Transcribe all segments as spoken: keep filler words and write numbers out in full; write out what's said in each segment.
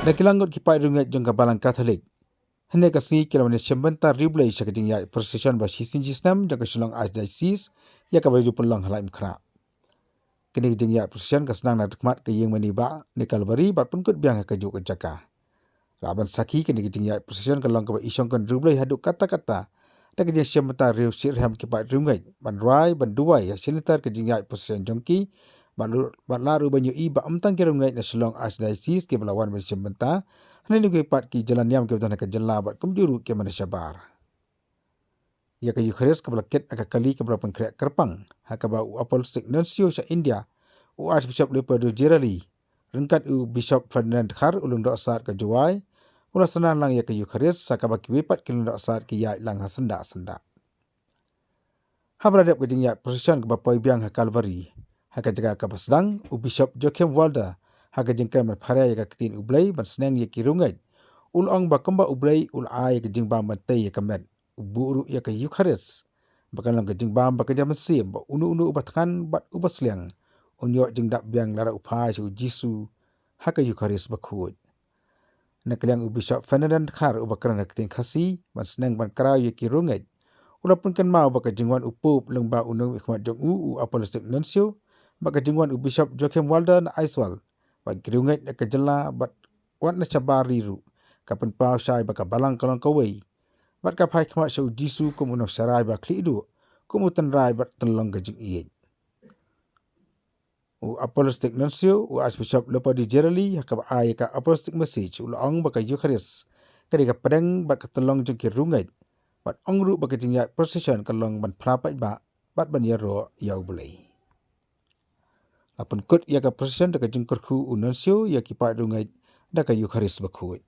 Ki langgut ki paid riewngeit jong ka Balang Katholik hynne ka sngi ki la wan shim bynta riewblei sha ka jingïaid procession ba shisien shisnem jong ka Shillong Archdiocese, ïa kaba ju pynlong ha Laitumkhrah. Kane ka jingïaid procession ka sdang na khmat ka ïing mane bah ne Kalbari bad pynkut biang ha kajuh ka jaka. La ban sakhi, kane ka jingïaid procession ka long kaba i shongkun riewblei haduh katta katta da ka jingshim bynta riew shitrhem ki paid riewngeit ban rwai ban duwai ha shilynter ka jingïaid procession jong ki, bad la ruh ban ïohi ba ym tang ki riewngeit na Shillong Archdiocese kiba la wan ban shim bynta, hynrei ruh ki paid ki jylla niam kiba don ha ka jylla bad kumjuh ruh kiba na shabar. Ïa ka Ïukharist kaba la kit ha ka kali kaba la pynkhreh kyrpang, ha kaba u Apostolic Nuncio sha India, u Archbishop Leopoldo Gerardi, ryngkat u Bishop Ferdinand Dkhar, u Lyngdoh Sad ka Jowai, u la synran lang ïa ka Ïukharist, ha kaba kiwei pat ki Lyngdoh Sad ki ïaid lang ha syndah syndah. Haba la dep ka jingïaid procession kaba poi biang ha Kalbari, ha ka jaka kaba sdang, u Bishop Joachim Walder, ha ka jingkren ban pharia ïa ka ktien U Blei ban sneng ïa ki riewngeit, u la ong ba kumba U Blei u la ai ïa ka jingbam ban tei ïa ka met, u buh ruh ïa ka Ïukharist ba kan long ka jingbam ba ka jam mynsiem ba uno uno uba thngan bad uba sliang un ïoh jingdap biang lada u phai sha u Jisu ha ka Ïukharist bakhuid. Na ka liang u Bishop Ferdinand Dkhar, uba kren ha ka ktien Khasi ban sneng ban kraw ïa ki riewngeit, u la pynkynmaw ba ka jingwan u Pope lyngba u nongmihkhmat jong u, u Apostolic Nuncio, bad ka jingwan u Bishop Joachim Walder na Aizawl bad ki riewngeit na ka jylla bad wat na shabar ri ruh, ka pynpaw shai ba ka Balang ka long kawei bad ka phai khmat sha u Jisu kum u Nongsharai ba khlieh duh, kum u Tynrai bad Tynlong ka jingïeit. U Apostolic Nuncio, u Archbishop Leopoldo Gerardi, ha kaba ai ïa ka Apostolic Message, u la ong ba ka Ïukharist ka dei ka pdeng bad ka tynlong jong ki riewngeit, bad ong ruh ba ka jingïaid procession ka long ban phla paidbah bad ban ïaroh ïa U Blei. La pynkut ïa ka procession da ka jingkyrkhu u Nuncio ïa ki paid riewngeit da ka Ïukharist bakhuid.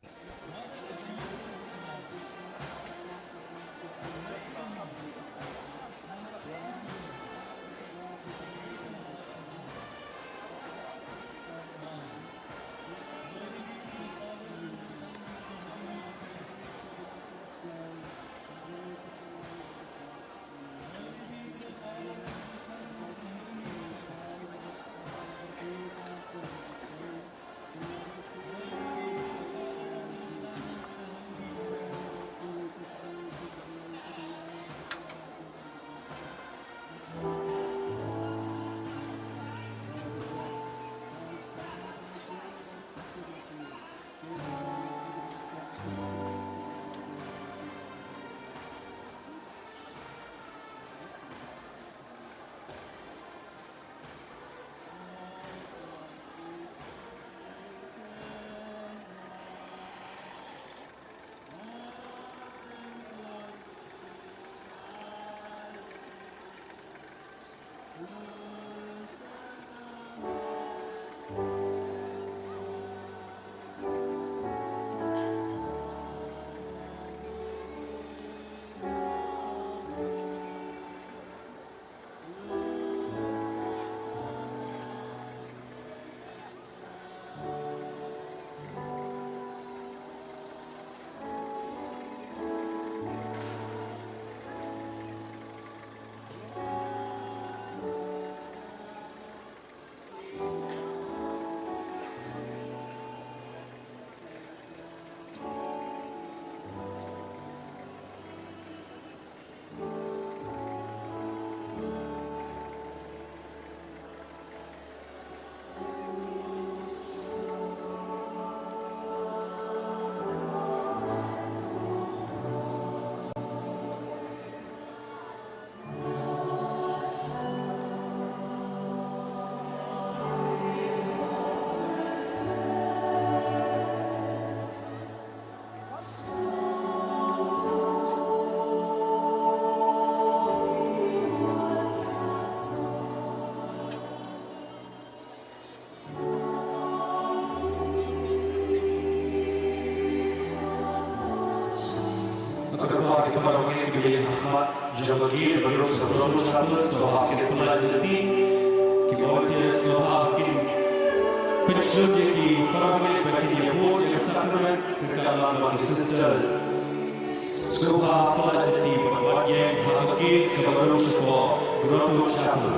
Ngi kyrpad ïa ki para bangeit kiba ïeng ha khmat jong ka gate ba don sha Grotto Chapel, sngewbha kin pyllait lynti. Ki volunteers sngewbha kin pynshlur ïa ki para bangeit ba kin ïa bud ïa ka sakrament ryngkat lang bad ki sisters. Sngewbha pyllait lynti bad wan ïeng ha ka gate kaba don shapoh Grotto Chapel.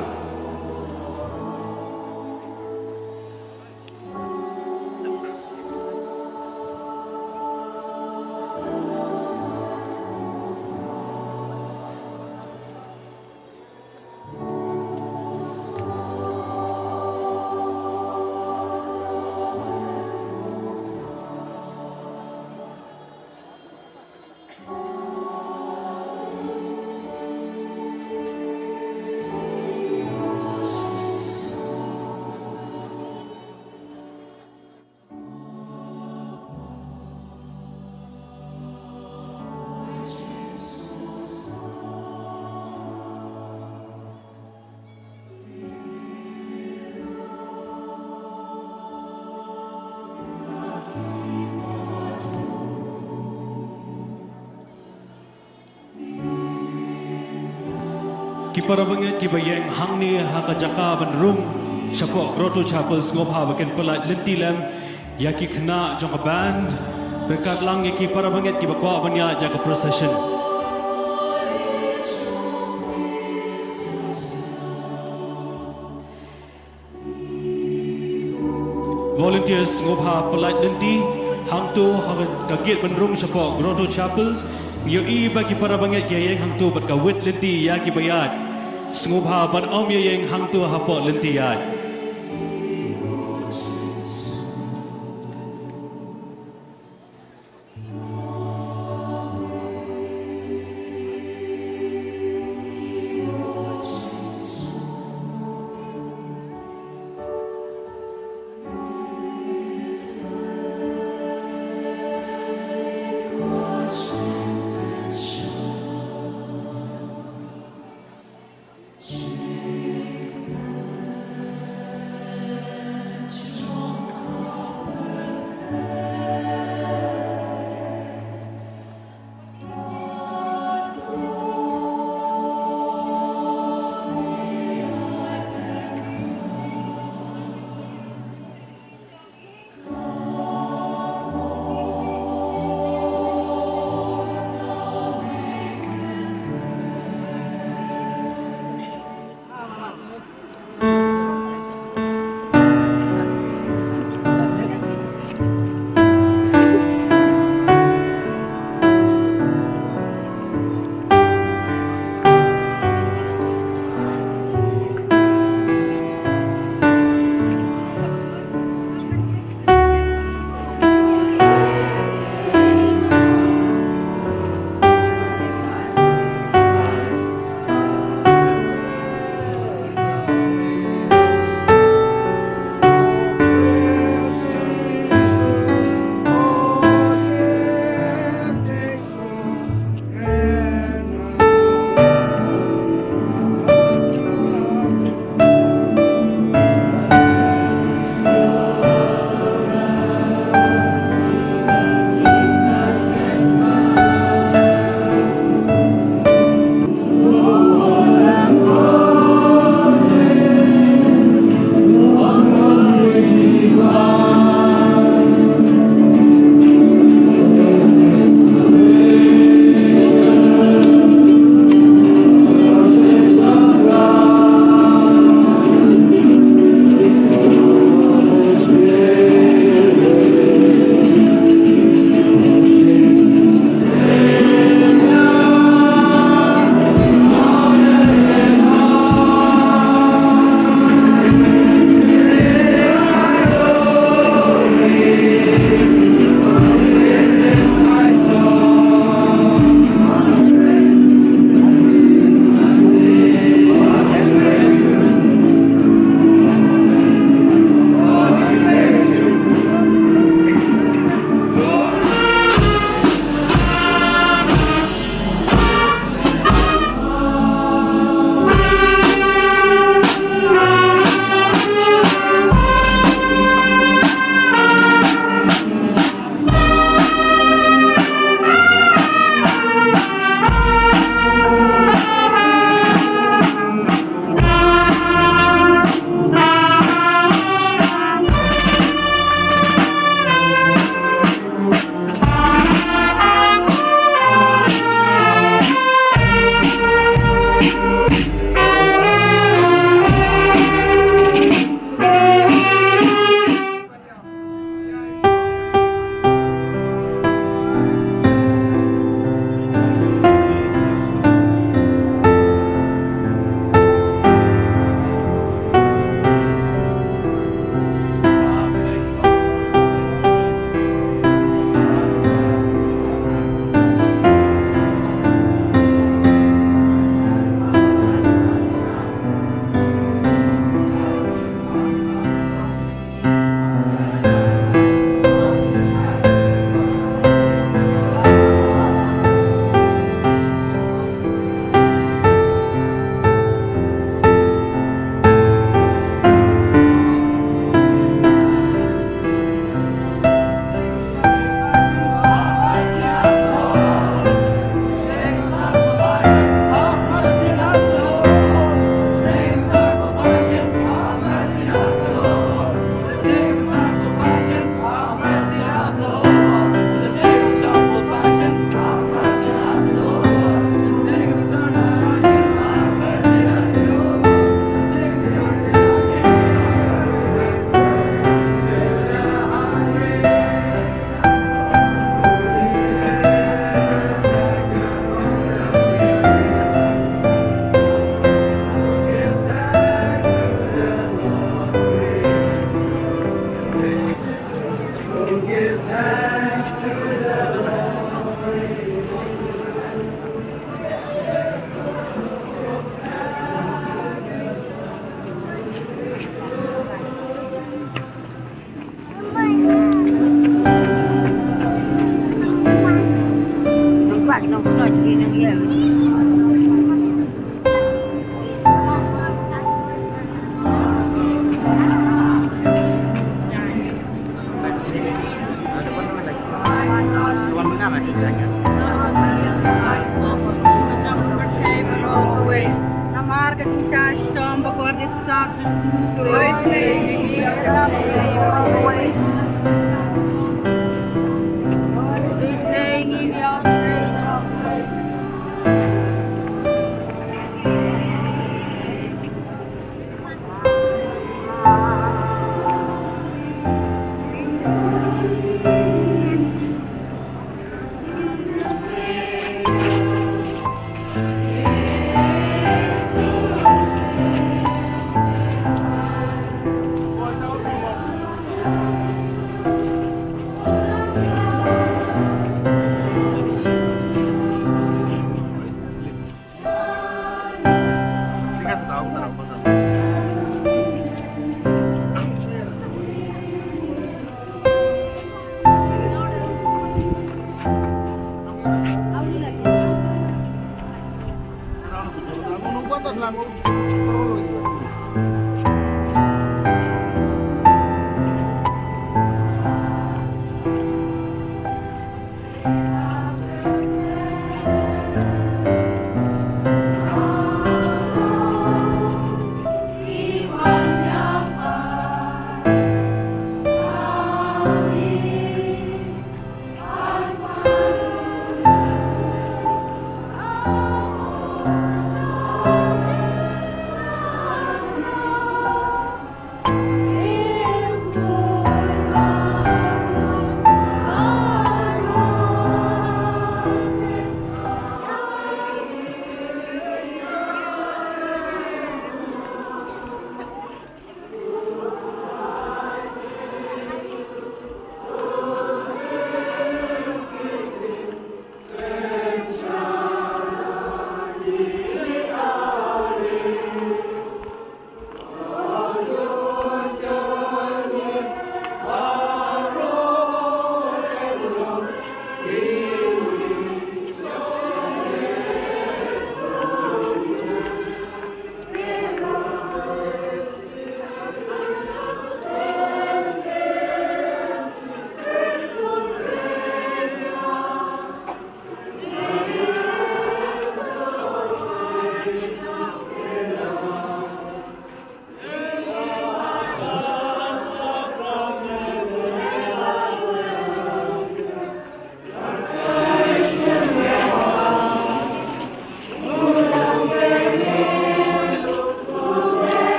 Ki para bangeit kiba ïeng hangne ha ka jaka ban rung shapoh Grotto Chapel, sngewbha ba kin pyllait lynti lem ïa ki khynnah jong ka band. Ryngkat lang ïa ki para bangeit kiba kwah ban ïaid ïa ka procession. Volunteers, sngewbha pyllait lynti hangto ha ka gate ban rung shapoh Grotto Chapel. Ngi ïohi ba ki para bangeit ki ïeng hangto bad ka wit lynti ïa kiba ïaid. Sngewbha ban ym ïeng hangto hapoh lynti ïaid.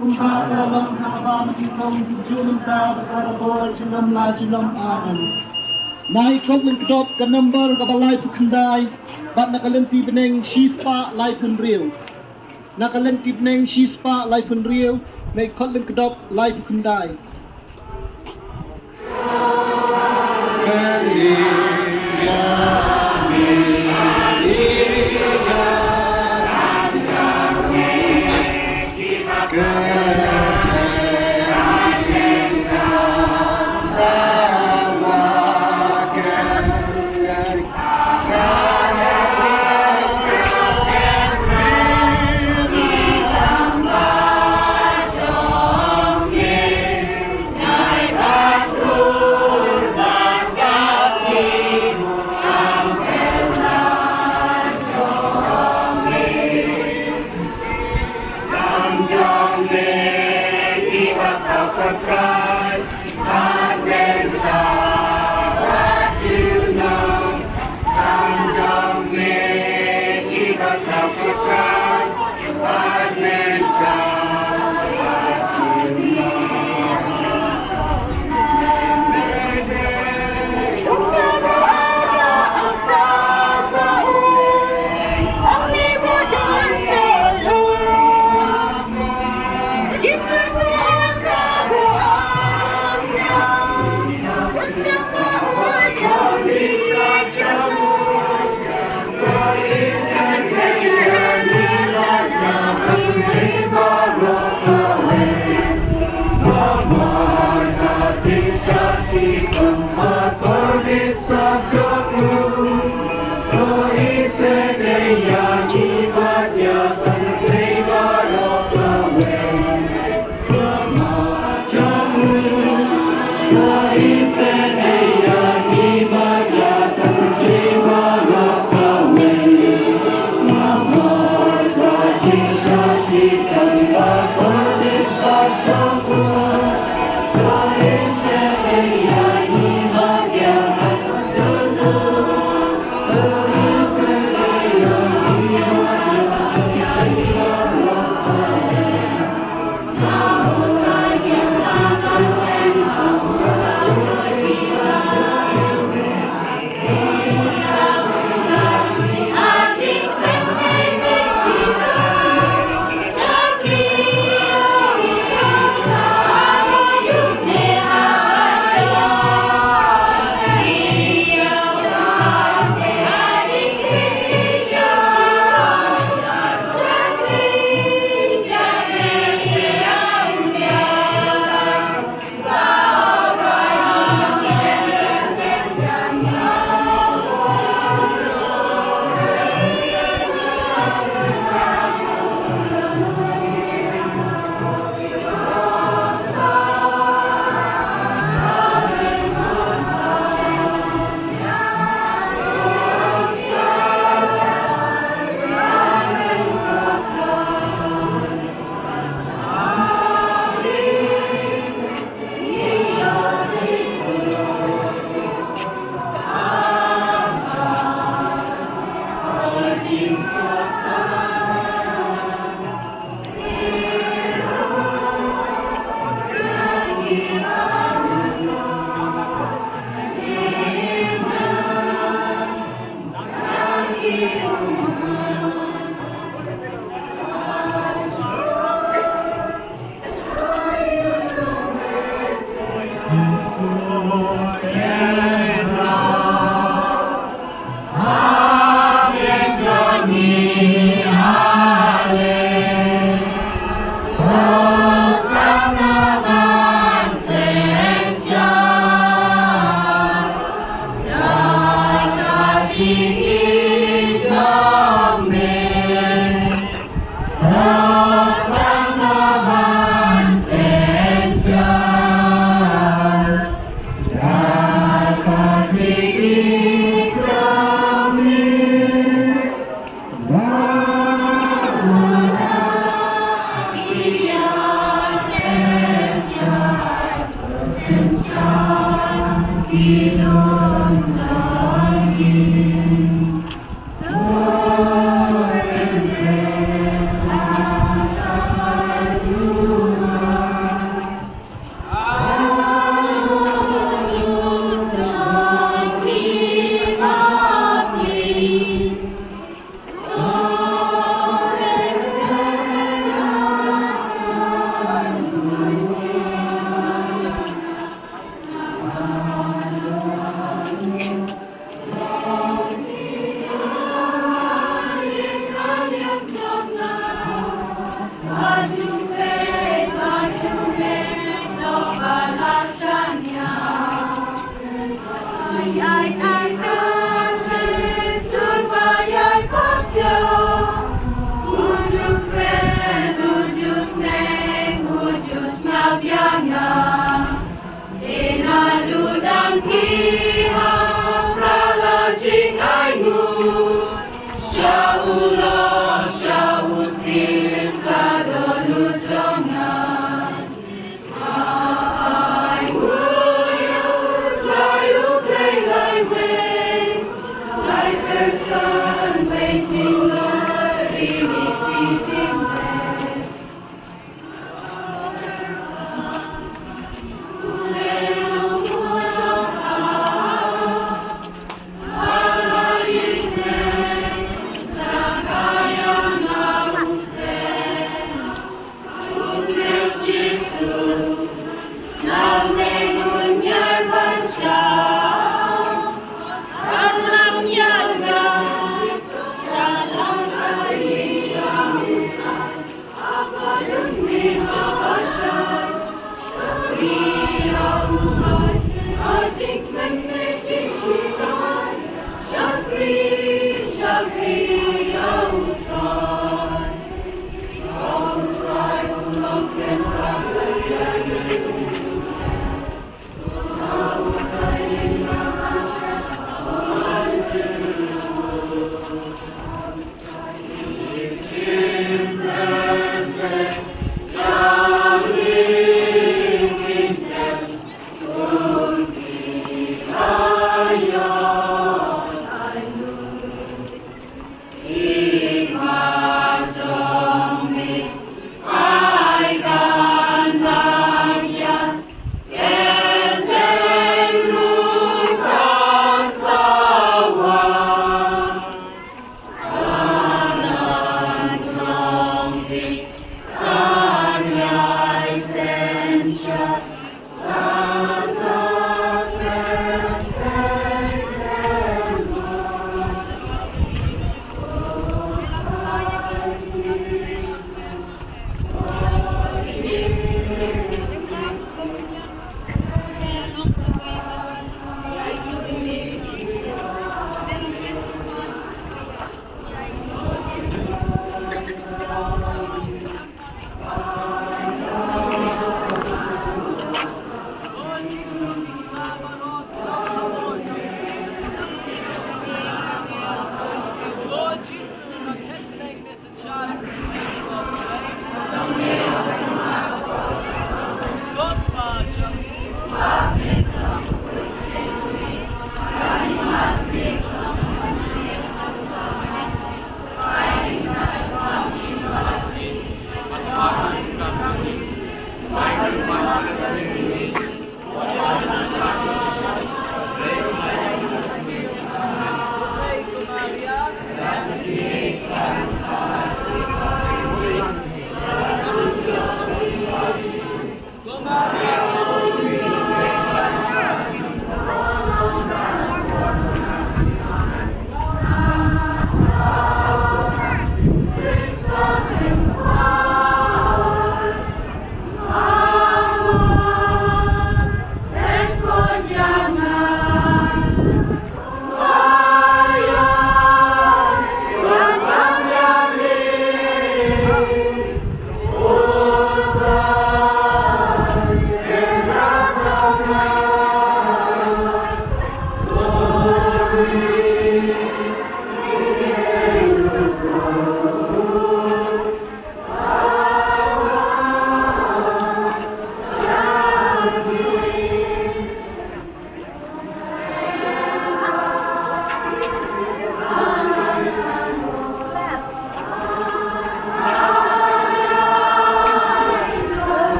Kumba ka la long ha kaba mynnyngkong, junom mynta bad barabor, junom la junom. Amen. Na i kot lyngkdop ka number kaba laiphew khyndai bad na ka lynti bneng shispah laiphew hynriew. Na ka lynti bneng shispah laiphew hynriew, na i kot lyngkdop laiphew khyndai.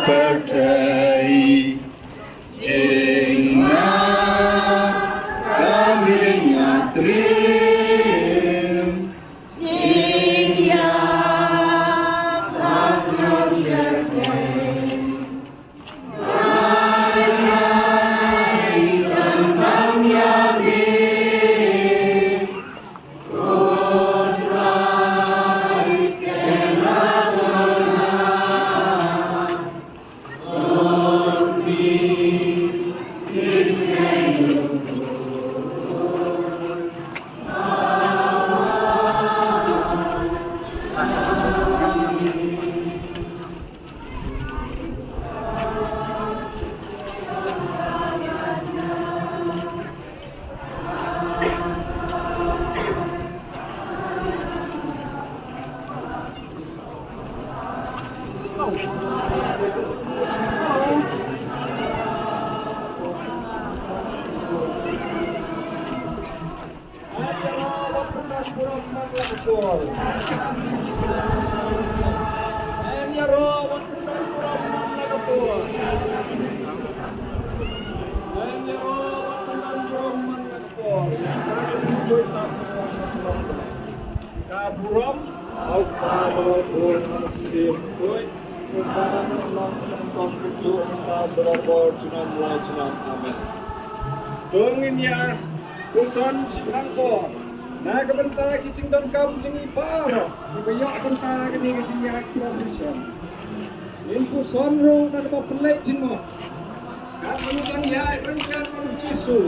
Pyrthei jingma ka miet nga trim, jingïap ka sngewsih. Ka burom, au ka burom, burom, sim, koi, burom, burom, burom, burom, burom, amen. To ngin ïa puson shipang por na ka bynta ki jingdonkam jong ngi baroh kiba ïoh bynta kane ka jingïaid procession. Ngin puson ruh na kaba pynleit jingmut. Katba ngi dang ïaid ryngkat bad u Jisu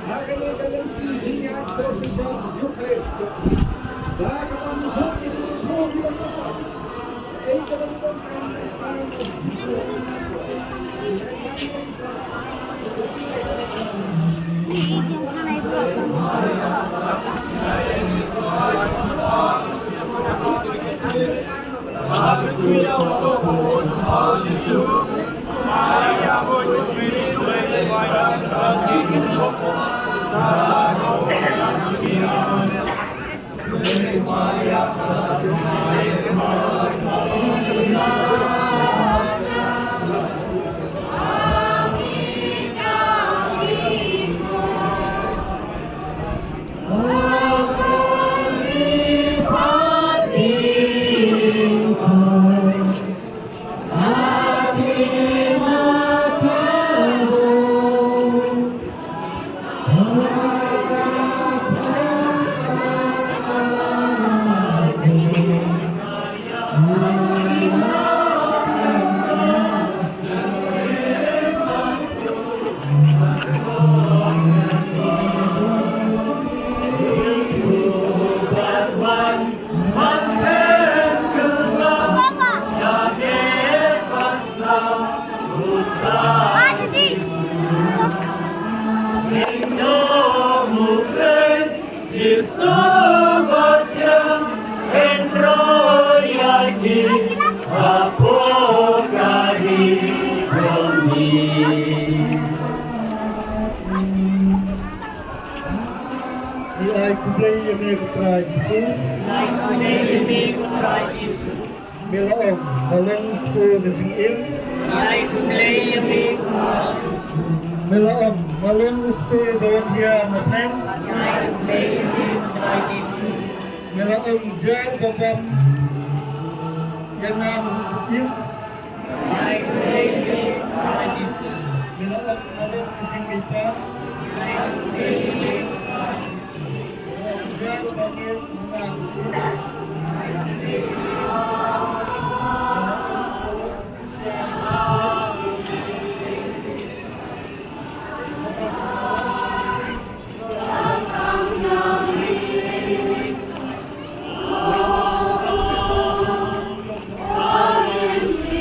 ha kane ka lynti jingïaid procession Eucharist. Da kaba ngi hok ïa ki jingmut kiba Ngi ai khublei ïa me ko Trai Jisu. Ngi ai khublei ïa me ko Trai Jisu. Me la ong, ma long u kto ka jingim. Ngi ai khublei ïa me ko Trai Jisu. Me la ong, ma long u kto ba wan ïa nga pyneng. Ngi ai khublei ïa me ko Trai Jisu. Me la ong, jar ba bam ïa nga ma u Khun.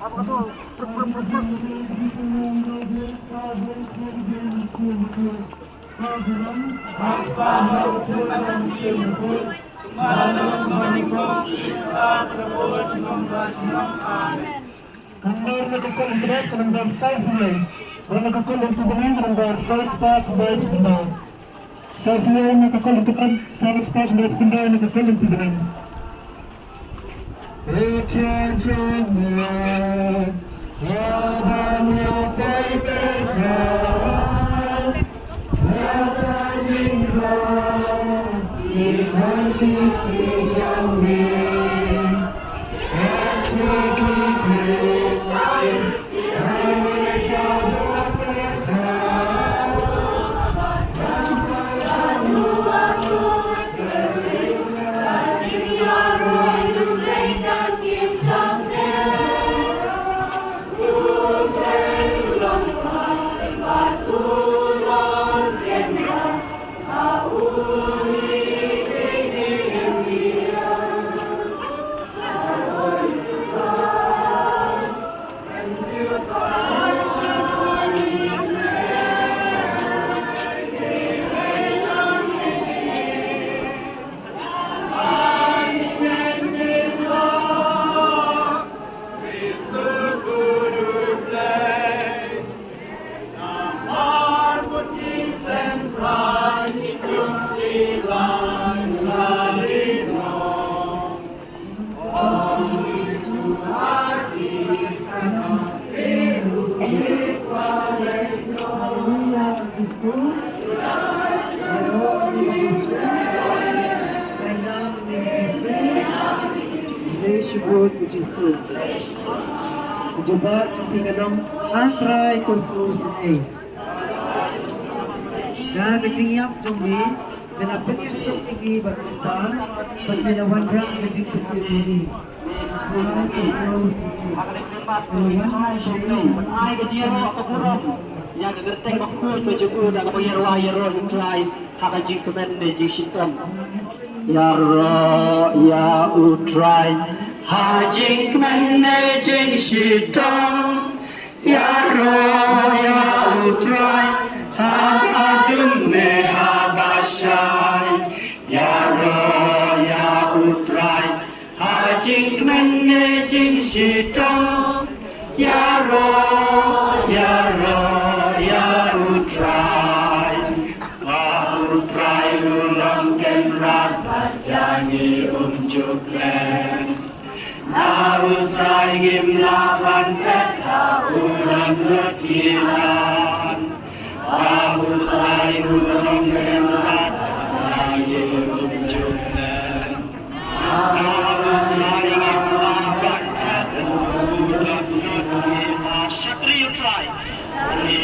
Kan mar na ka kol internet ka nambar saw phi. Bad na ka kol internet ka nambar saw spah khyndai phew khyndai. Saw phi na ka kol internet, saw spah khyndai phew khyndai na ka kol internet. Jubab jong phi ka long, A Trai, to sngewsynei. Da ka jingïap jong me, me la pynïasuk ïa ki bad kumta, bad me la wanrah ka jingpyntip ïa ngi. Ai ka jingïaroh ka burom ïa ka kyrteng bakhuid ka jong u da kaba ïarwai ïaroh ïa u Trai ha ka jingkmen ne jingshitom. Ïaroh ïa u Trai ha jingkmen ne jingshitom. Ïaroh ïa u Trai haba dum ne haba shai. Ïaroh ïa u Trai ha jingkmen ne jingshitom. Ïaroh, ïaroh ïa u Trai. Ba u Trai u long kynrad bad ïa ngi um ju khleh. Na u Trai ngim lah ban phet ha u dohnud ngi an. Ba u Trai u long kynrad bad ïa ngi um ju khleh. Na u Trai ngim lah ban phet ha u dohnud ngi an. Shakri u Trai. Shakri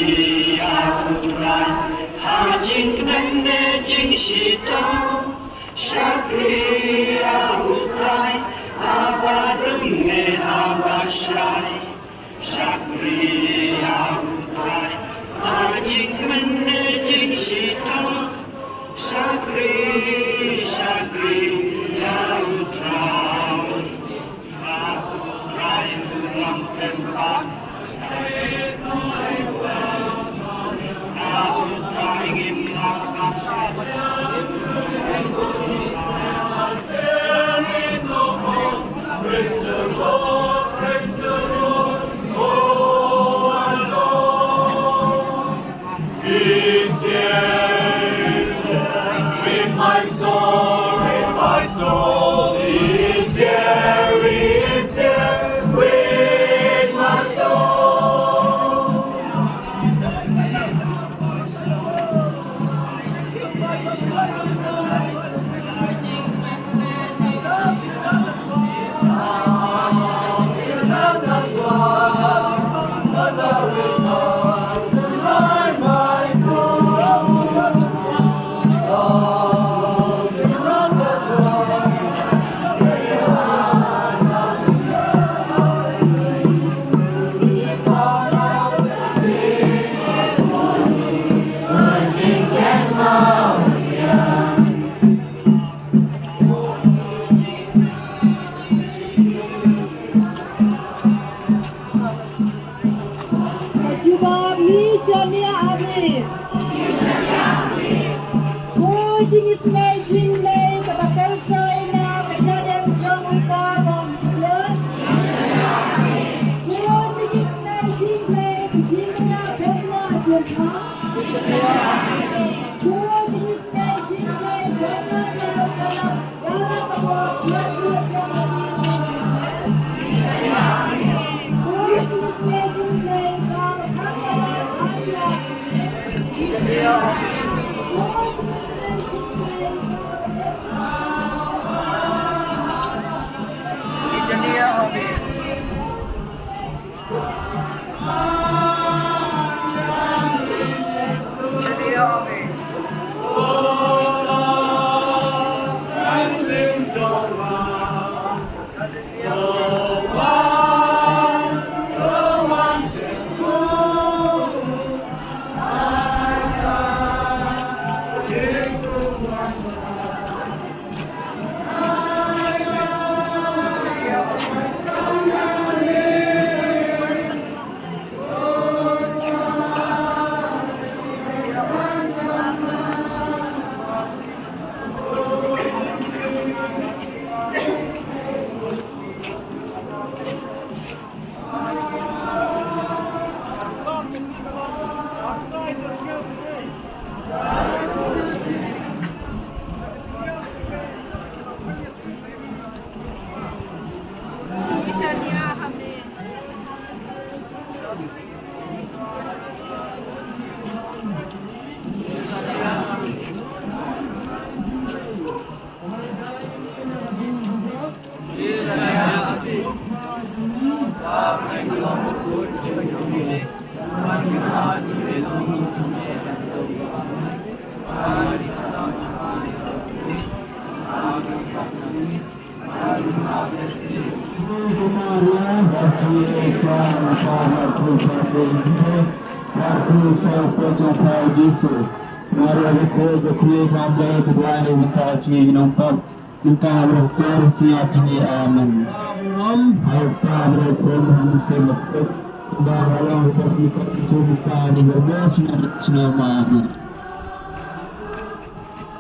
ïa u Trai ha jingkmen ne jingshitom. Shakri ïa u Trai haba dum ne haba shai. Shakri ïa u Trai ha jingkmen ne jingshitom. Shakri, shakri ïa u Trai. Ba u Trai u long kynrad. Amen.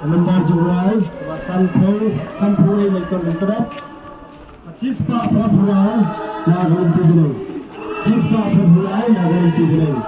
Nambar jingrai, ba sanphew, sanphew wei na ka bynta. Shispah phra phew lai na ka lynti bneng. Shispah phra phew lai na ka lynti bneng.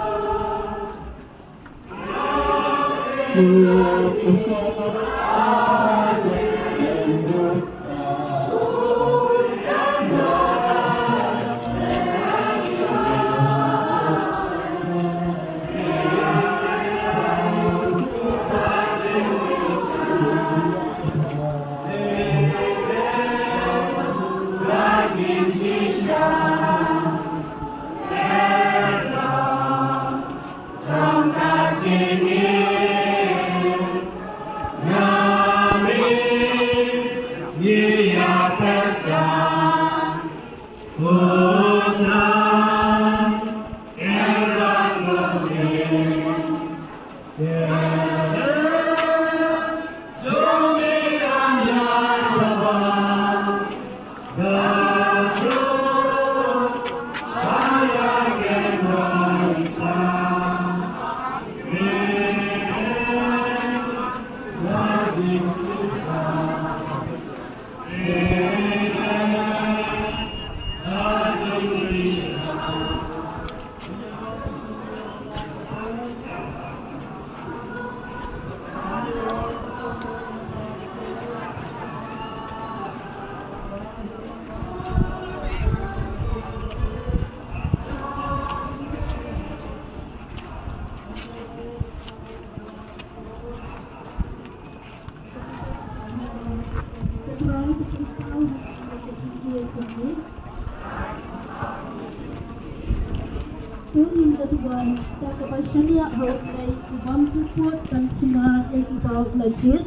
Tang ïa kaba shaniah ha U Blei, u bym sngewthuh ban sumar ïa kiba u la jied.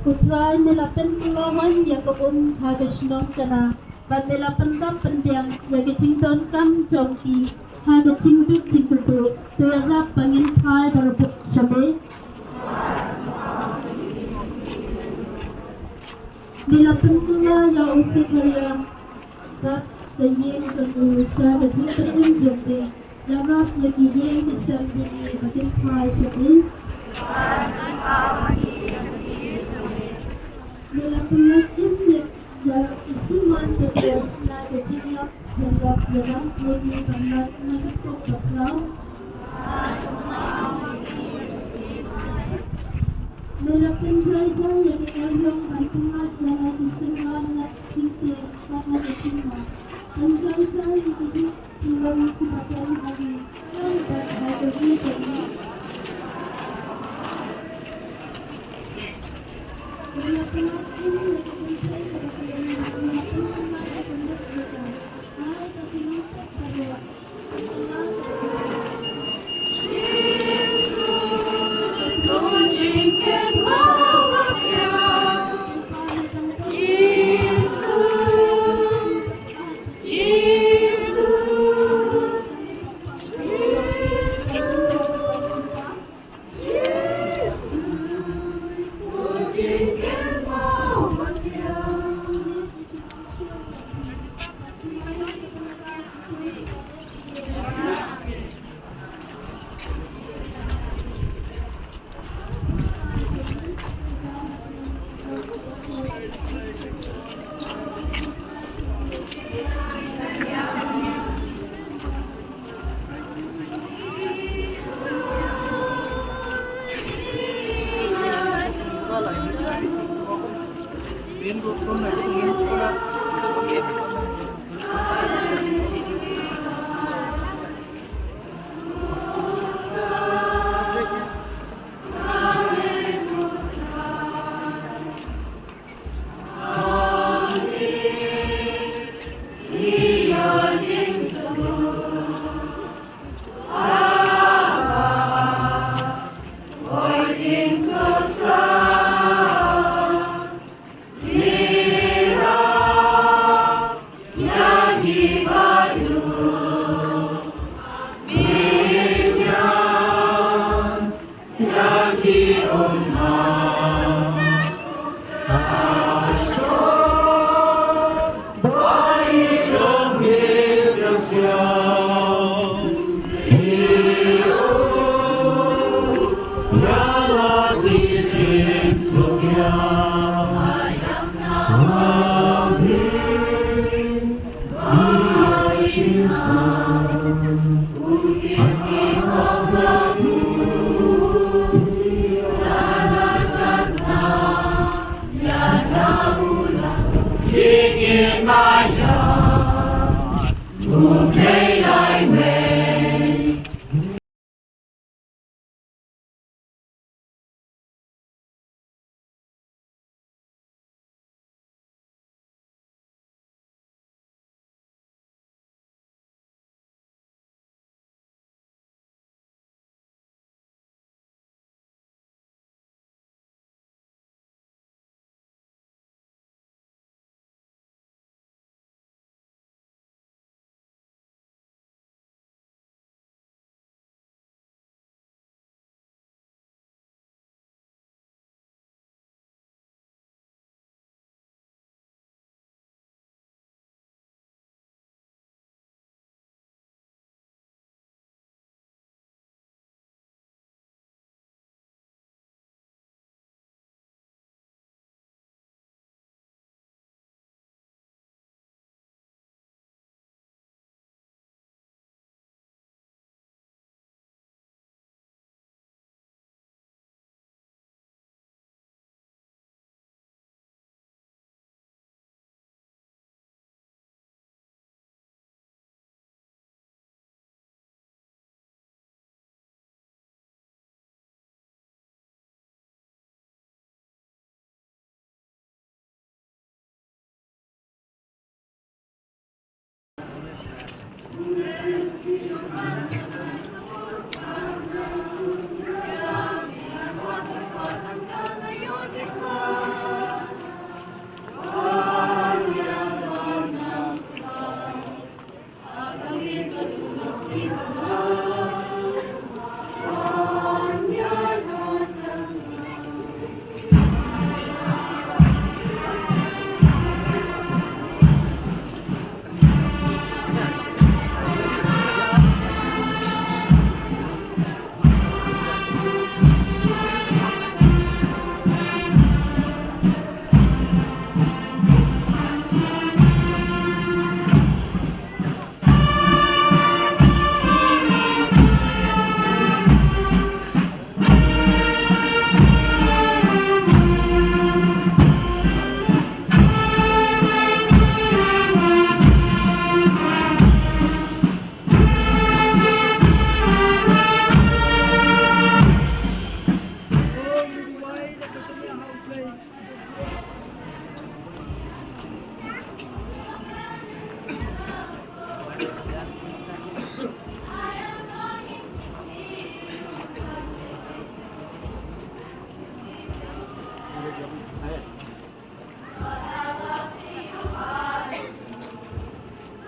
Ko Trai, me la pynkylla wan ïa ka um ha ka shnong Kana, bad me la pyndap pynbiang ïa ka jingdonkam jong ki ha ka jingduk jingkyrduh. To ïarap ba ngin phai barabor sha me. Me la pynkylla ïa u Sekharia bad ka ïing ka kyrduh sha ka jingpynim jong me. Ïarap ïa ki ïing ki sem jong me ba kin phai sha me. Me la pynlait im ïa ïa i Simon Petros na ka jingïap jingïap Ïa dang pynlut ïa ka met na ka pop ka plau. Me la pynjai jai ïa ka eriong ban pynngat ïa la ki synran lad jingtip bad la ka jingma. Pynjai jai ïa ki jingtip ki long kiba don ha ki nong bad ha ka jingtip. Me la pynjai jai ïa ka pynjai jai ïa ka pynjai jai ïa ka pynjai jai ïa ka pynjai jai.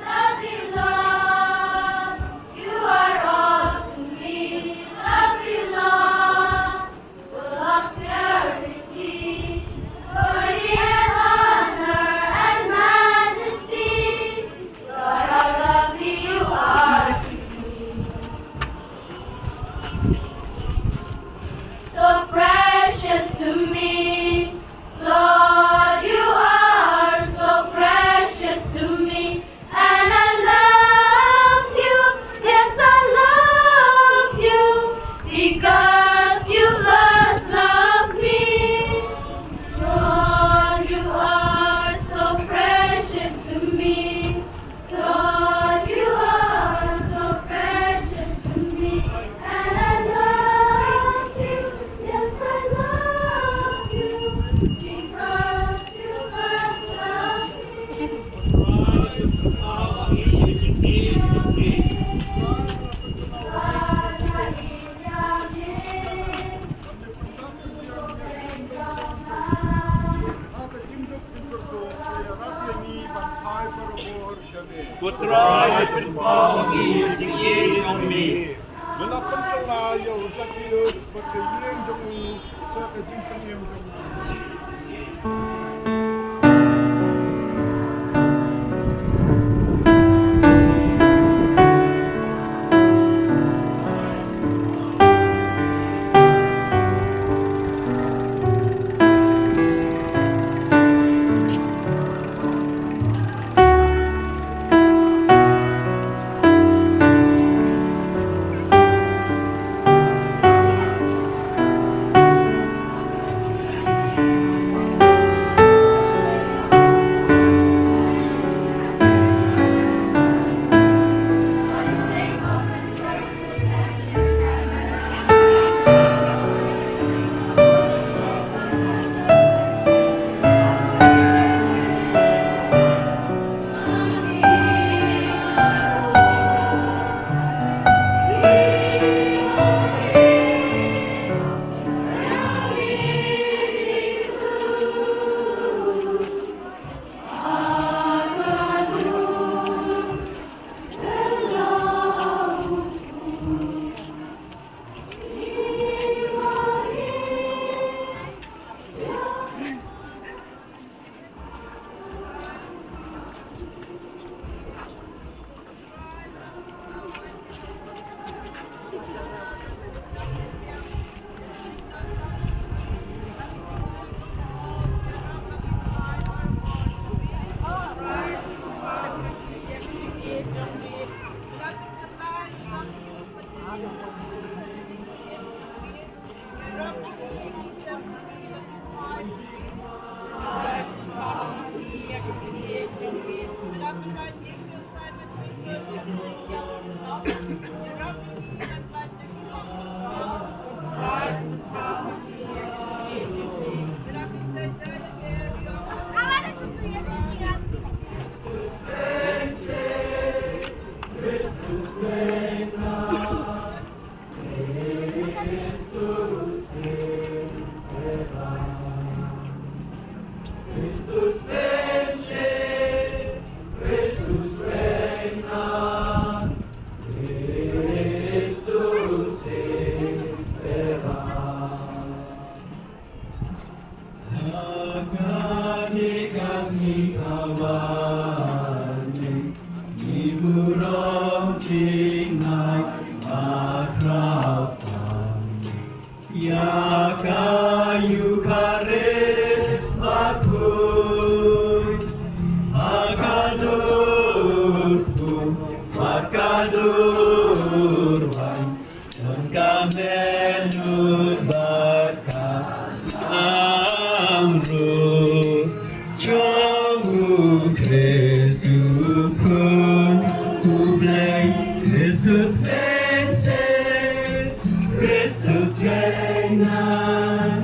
Lovely Lord, you are all to me. Lovely Lord, full of charity, glory and honor and majesty. Lord, how lovely you are to me. So precious to me. Lord, you are so precious to me, and I love you, yes, I love you, because you first loved me. Lord, you are so precious to me. Lord, you are so precious to me, and I love you. Yes, I love you, because you first loved me. Ko Trai, pynpaw ïa ka jingïeit jong me. Me la pynkylla ïa u Zakius bad ka ïing jong u sa ka jingpynim jong me. Ïa ka Eukharist bakhuid ha ka dur kpu bad ka dur waiñ, don ka mehnud bad ka sangeh ruh jong U Khrist U Khun U Blei. Christus vincit, Christus regnat.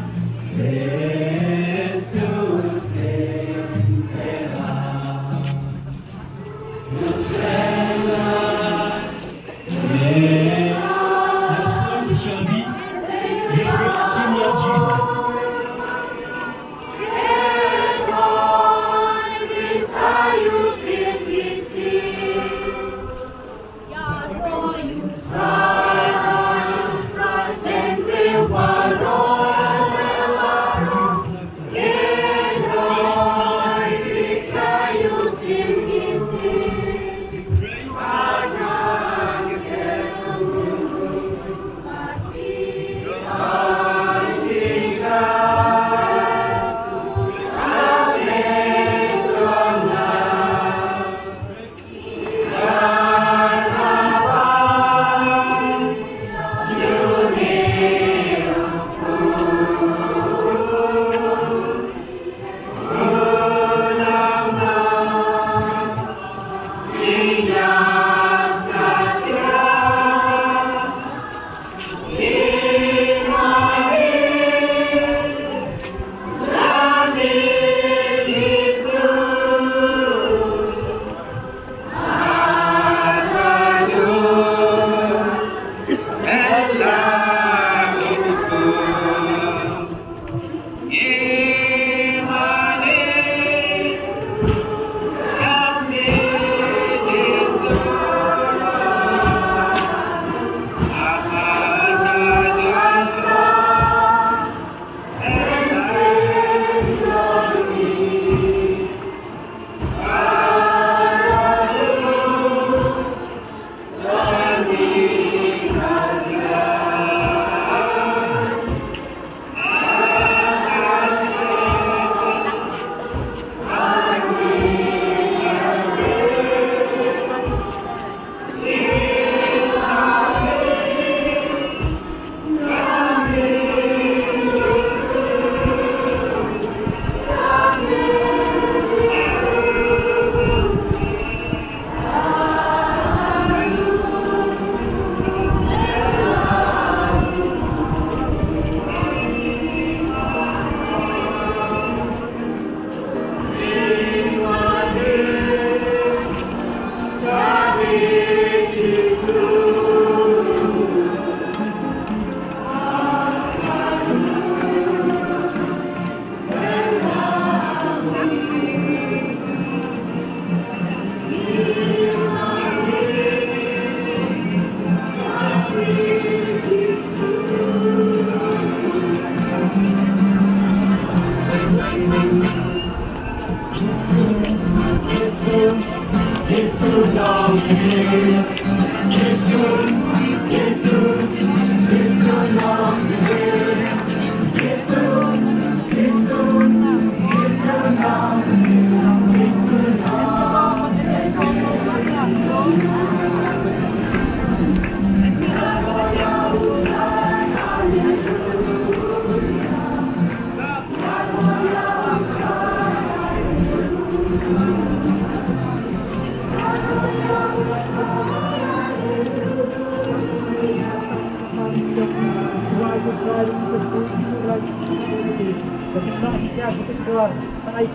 Kan long ïa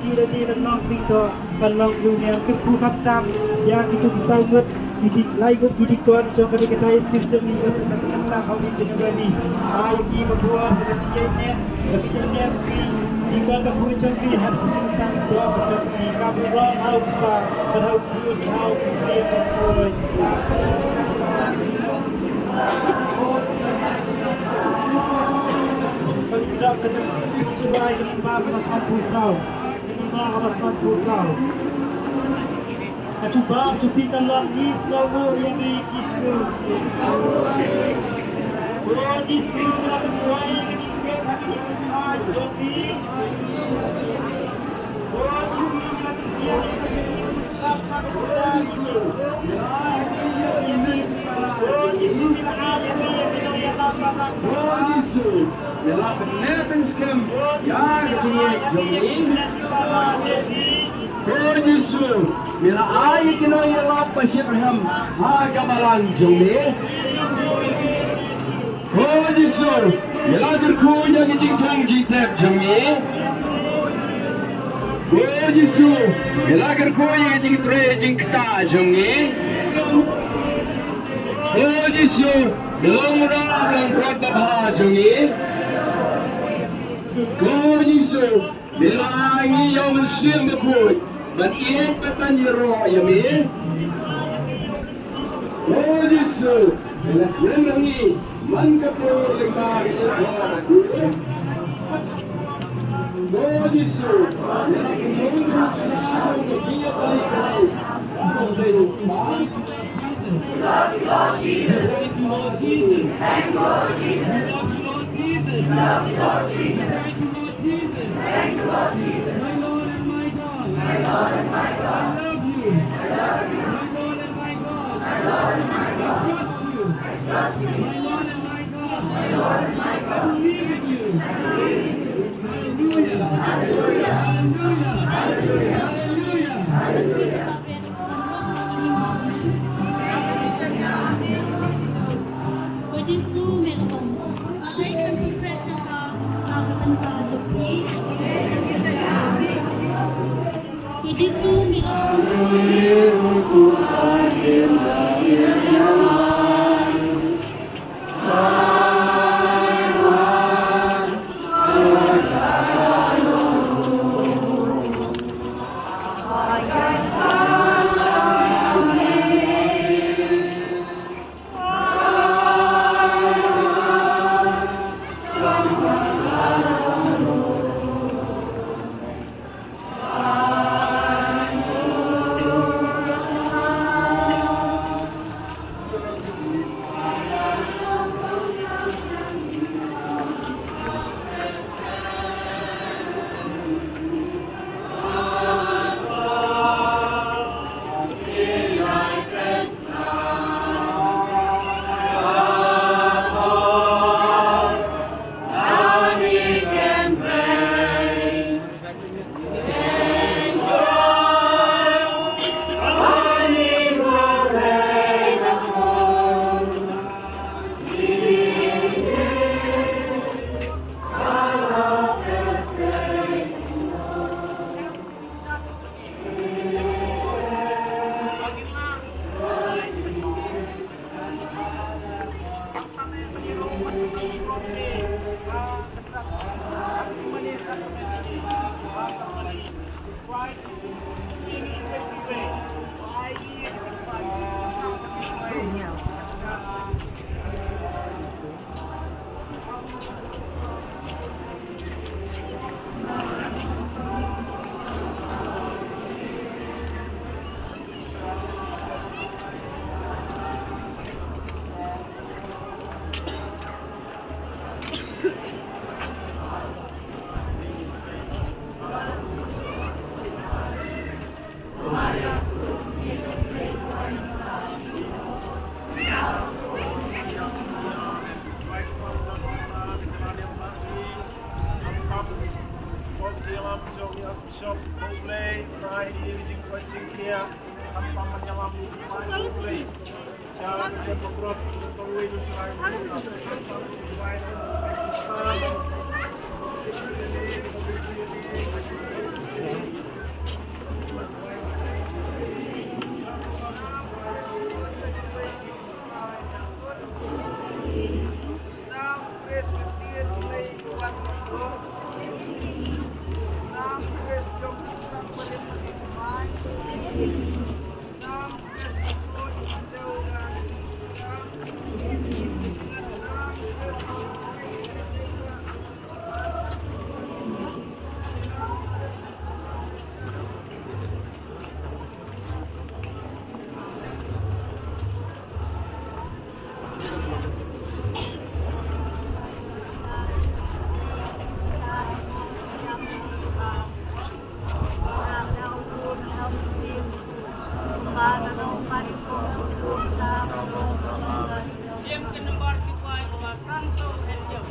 ki lade, kan long ïa u niam, kyrkhu kham tam ïa kitu ki saw ngut, ki di-, lai ngut ki dikon jong kane ka diocese jong ngi, kyrkhu kham tam ha u January. Ai ki ba bor, ka shi ïa net, ka shi ïa net ki dikon, ka bor jong ki, ha ki tam jong ki, ka bor ha u Kpa, ka ha u Khun, ha u Mynsiem Bakhuid. Ka dap ka dap ki, ki bai, ki bai, ka bai, ka bai, ka bai, ka bai. Ka jubab jong phi ka long, ngi sngewbha ïa ngi Jisu. O Jisu, la pynwai ïa ngi, ka ngi pynwai jong ngi. O Jisu, la pynwai ïa ngi, ka ngi pynwai jong ngi. O Jisu, la ai ïa ngi, ka ngi ïa ka. O Jisu. Me la pyneh pynskhem ïa ka jingngeit jong ngi. Ko Jisu, me la ai ïa ki nongïalap ba shitrhem ha ka balang jong me. Ko Jisu, me la kyrkhu ïa ka jingthung jingtep jong ngi. Ko Jisu, me la kyrkhu ïa ka jingtrei jingktah jong ngi. Ko Jisu, me long u rah, long u kot babha jong ngi. Ko Jisu, me la ai ngi ïa u Mynsiem Bakhuid ban ïeit bad ban ïaroh ïa me. Ko Jisu, me la kren ïa ngi man ka por lyngba ka ïeit. Ko Jisu, me la kren ïa ngi. Jesus. Thank you, Lord Jesus. Thank you, Lord Jesus. Thank you, Lord Jesus. Thank you, Lord Jesus. My Lord and my God. My Lord and my God. I love you. I love you. My Lord and my God. My Lord and my God. I trust you. I trust you. My Lord and my God. My Lord and my God. I believe in you. I believe in you. Hallelujah. Hallelujah. Hallelujah. Hallelujah. Hallelujah. Ko Jisu, me la ong, balei phi kren jaka ha ka bynta jong phi? Ko Jisu, me la ong, Siempre nos va a ocupar tanto el Dios.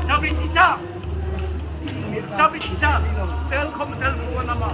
Chabi sisa. Chabi sisa. Tel kom tel ko nama.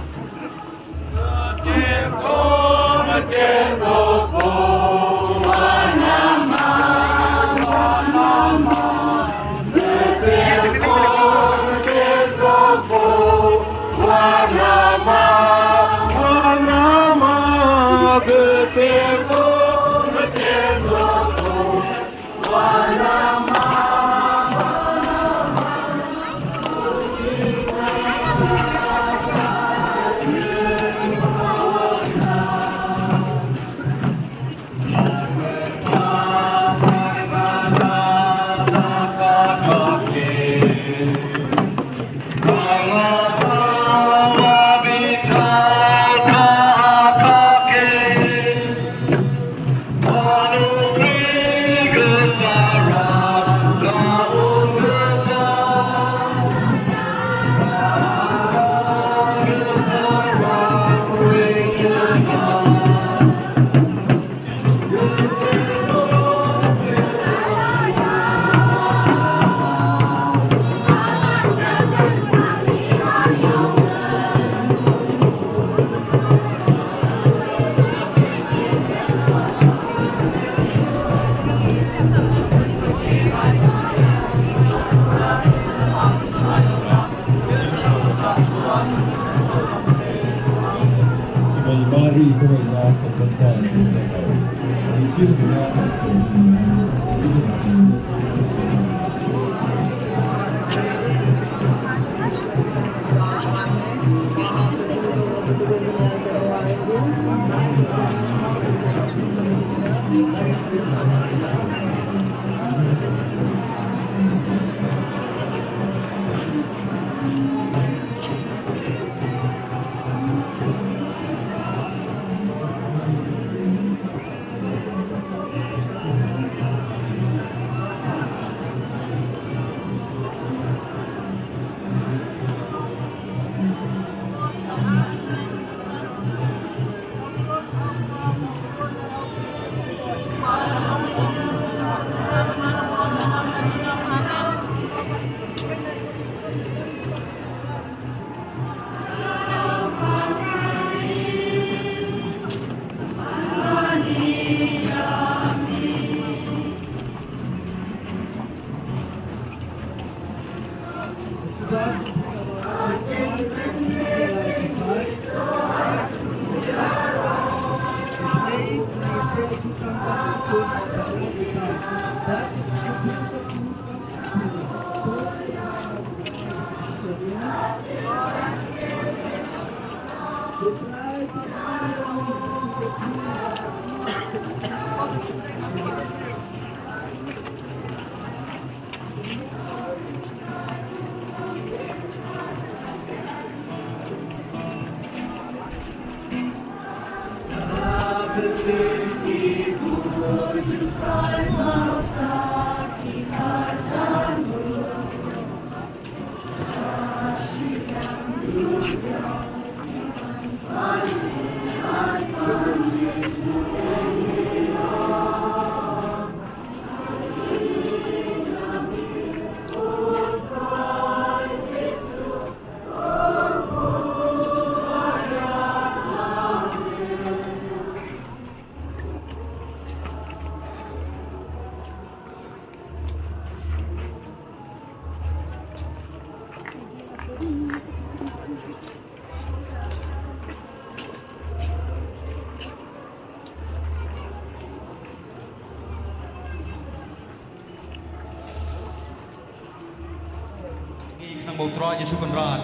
U Trai Jisu Kynrad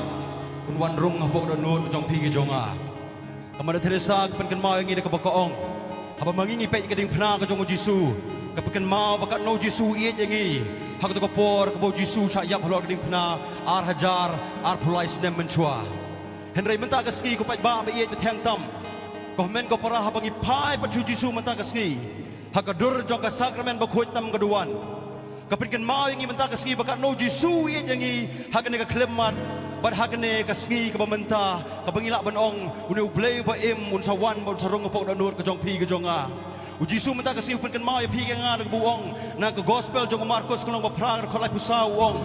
un wan rung hapoh ka dohnud ka jong phi ka jong nga. Ka Mother Teresa ka pynkynmaw ïa ngi da kaba ka ong, haba ma ngi ngi peit ïa ka diengphna ka jong u Jisu, ka pynkynmaw ba katno u Jisu u ïeit ïa ngi. Ha kato ka por kaba u Jisu u shah ïap halor ka diengphna, ar hajar arphew lai snem mynshuwa. Hynrei mynta ka sngi ko paidbah ba ïeit ba theng tam, ko hynmen ko para, haba ngi phai pat sha u Jisu mynta ka sngi ha ka dur jong ka sakramen bakhuid tam ka duwan, ka pynkynmaw ïa ngi mynta ka sngi ba katno u Jisu u ïeit ïa ngi ha kane ka khyllipmat, bad ha kane ka sngi kaba mynta, kaba ngi lah ban ong, une U Blei uba im un sa wan bad un sa rung hapoh ka dohnud ka jong phi ka jong nga. U Jisu mynta ka sngi u pynkynmaw ïa phi ïa nga da kaba u ong na ka gospel jong u Markos ka lynnong ba phra ka dkhot laiphew saw, u ong,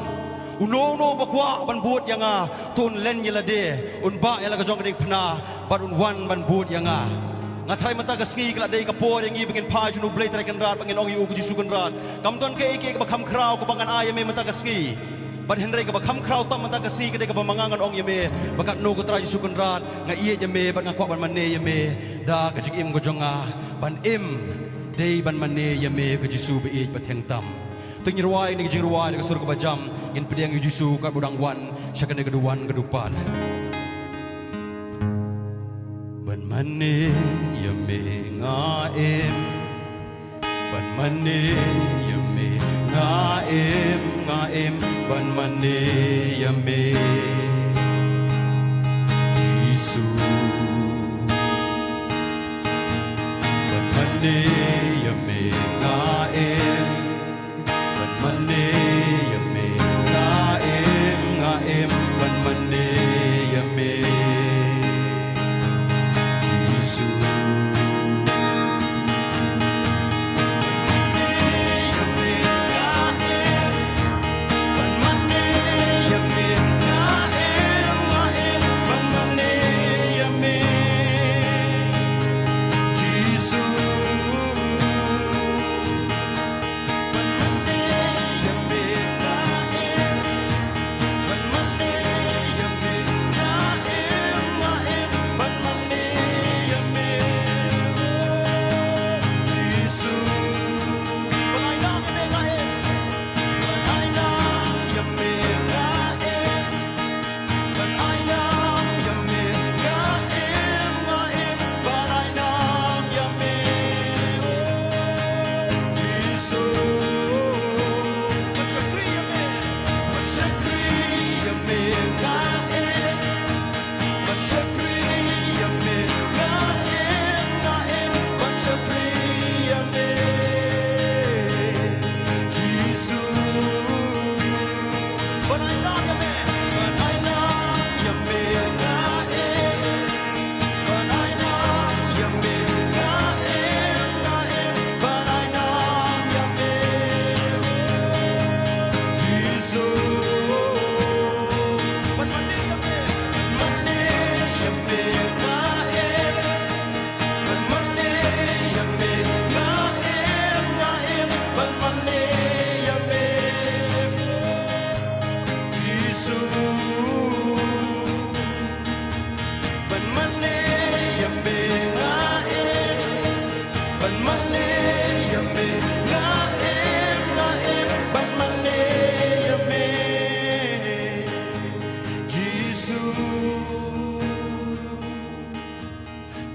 uno uno uba kwah ban bud ïa nga, to un len ïa lade, un bah ïa la ka jong ka diengphna, bad un wan ban bud ïa nga. Nga tharai mynta ka sngi ka la dei ka por ïa ngi ba ngin phai sha une U Blei Trai Kynrad, ba ngin ong ïa u ko Jisu Kynrad, kam don kaei kaei kaba kham khraw kaba ngan ai ïa me mynta ka sngi. Bad hynrei kaba kham khraw tam mynta ka sngi ka dei kaba ma nga ngan ong ïa me ba katno ko Trai Jisu Kynrad, nga ïeit ïa me bad nga kwah ban mane ïa me da ka jingim ka jong nga. Ban im dei ban mane ïa me ko Jisu ba ïeit ba theng tam. To ngin rwai kane ka jingrwai da ka sur kaba jam, ngin pdiang ïa u Jisu katba u dang wan sha kane ka duwan ka dupad. Ban mane ïa me nga im, ban mane ïa me nga im, nga im ban mane ïa me, Jisu. Ban mane ïa me nga im, ban mane ïa me nga im, nga im ban mane ïa me, Jisu.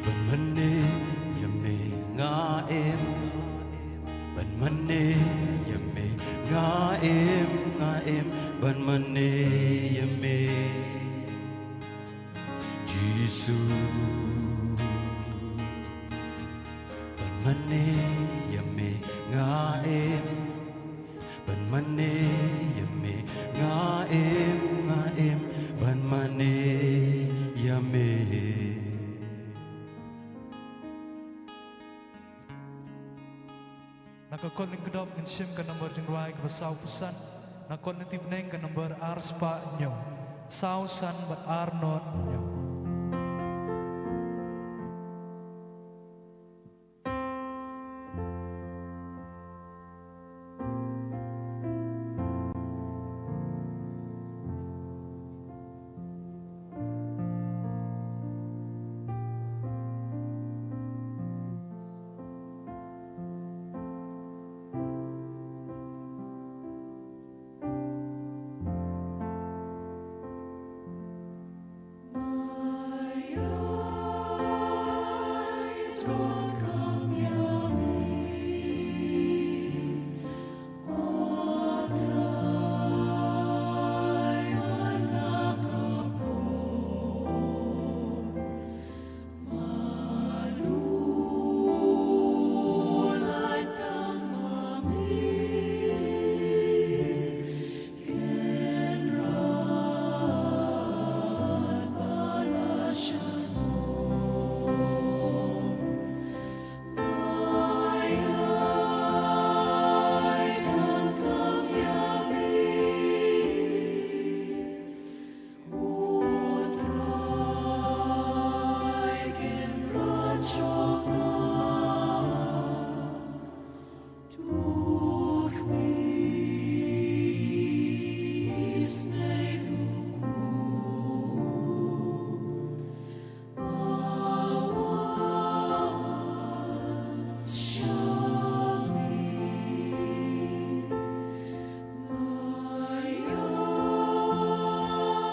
Ban mane ïa me nga im, ban mane ïa me nga im, nga im ban mane ïa me, Jisu. Ban mane ïa me nga im, ban mane ïa me nga im, nga im ban mane ïa me, Na ka kot lyngkdop ngin shim ka number jingrwai kaba sawphew san, na kot lynti bneng ka number ar spah hynñiew, saw san bad ar not hynñiew.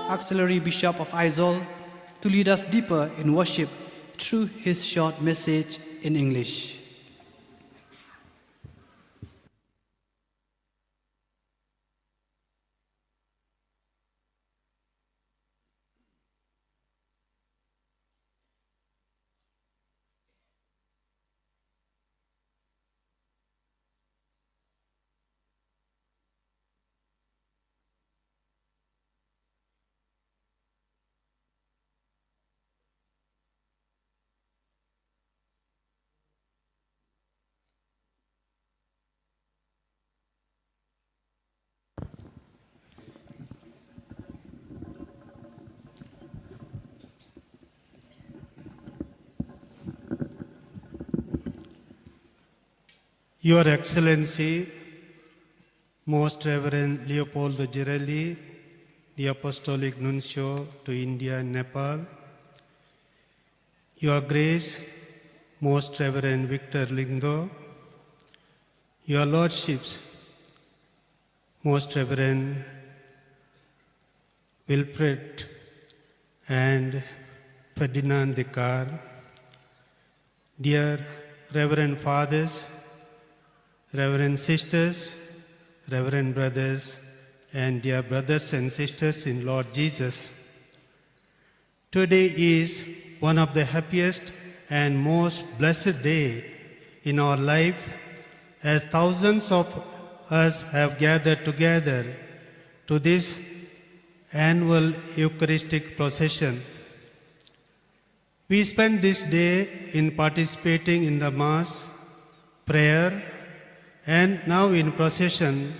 Auxiliary Bishop of Aizawl, to lead us deeper in worship through his short message in English. Your Excellency, Most Reverend Leopoldo Girelli, the Apostolic Nuncio to India and Nepal, Your Grace, Most Reverend Victor Lyngdoh, Your Lordships, Most Reverend Wilfred and Ferdinand de Car, dear Reverend Fathers, Reverend Sisters, Reverend Brothers, and dear brothers and sisters in Lord Jesus. Today is one of the happiest and most blessed day in our life, as thousands of us have gathered together to this annual Eucharistic procession. We spend this day in participating in the Mass, prayer, and now in procession,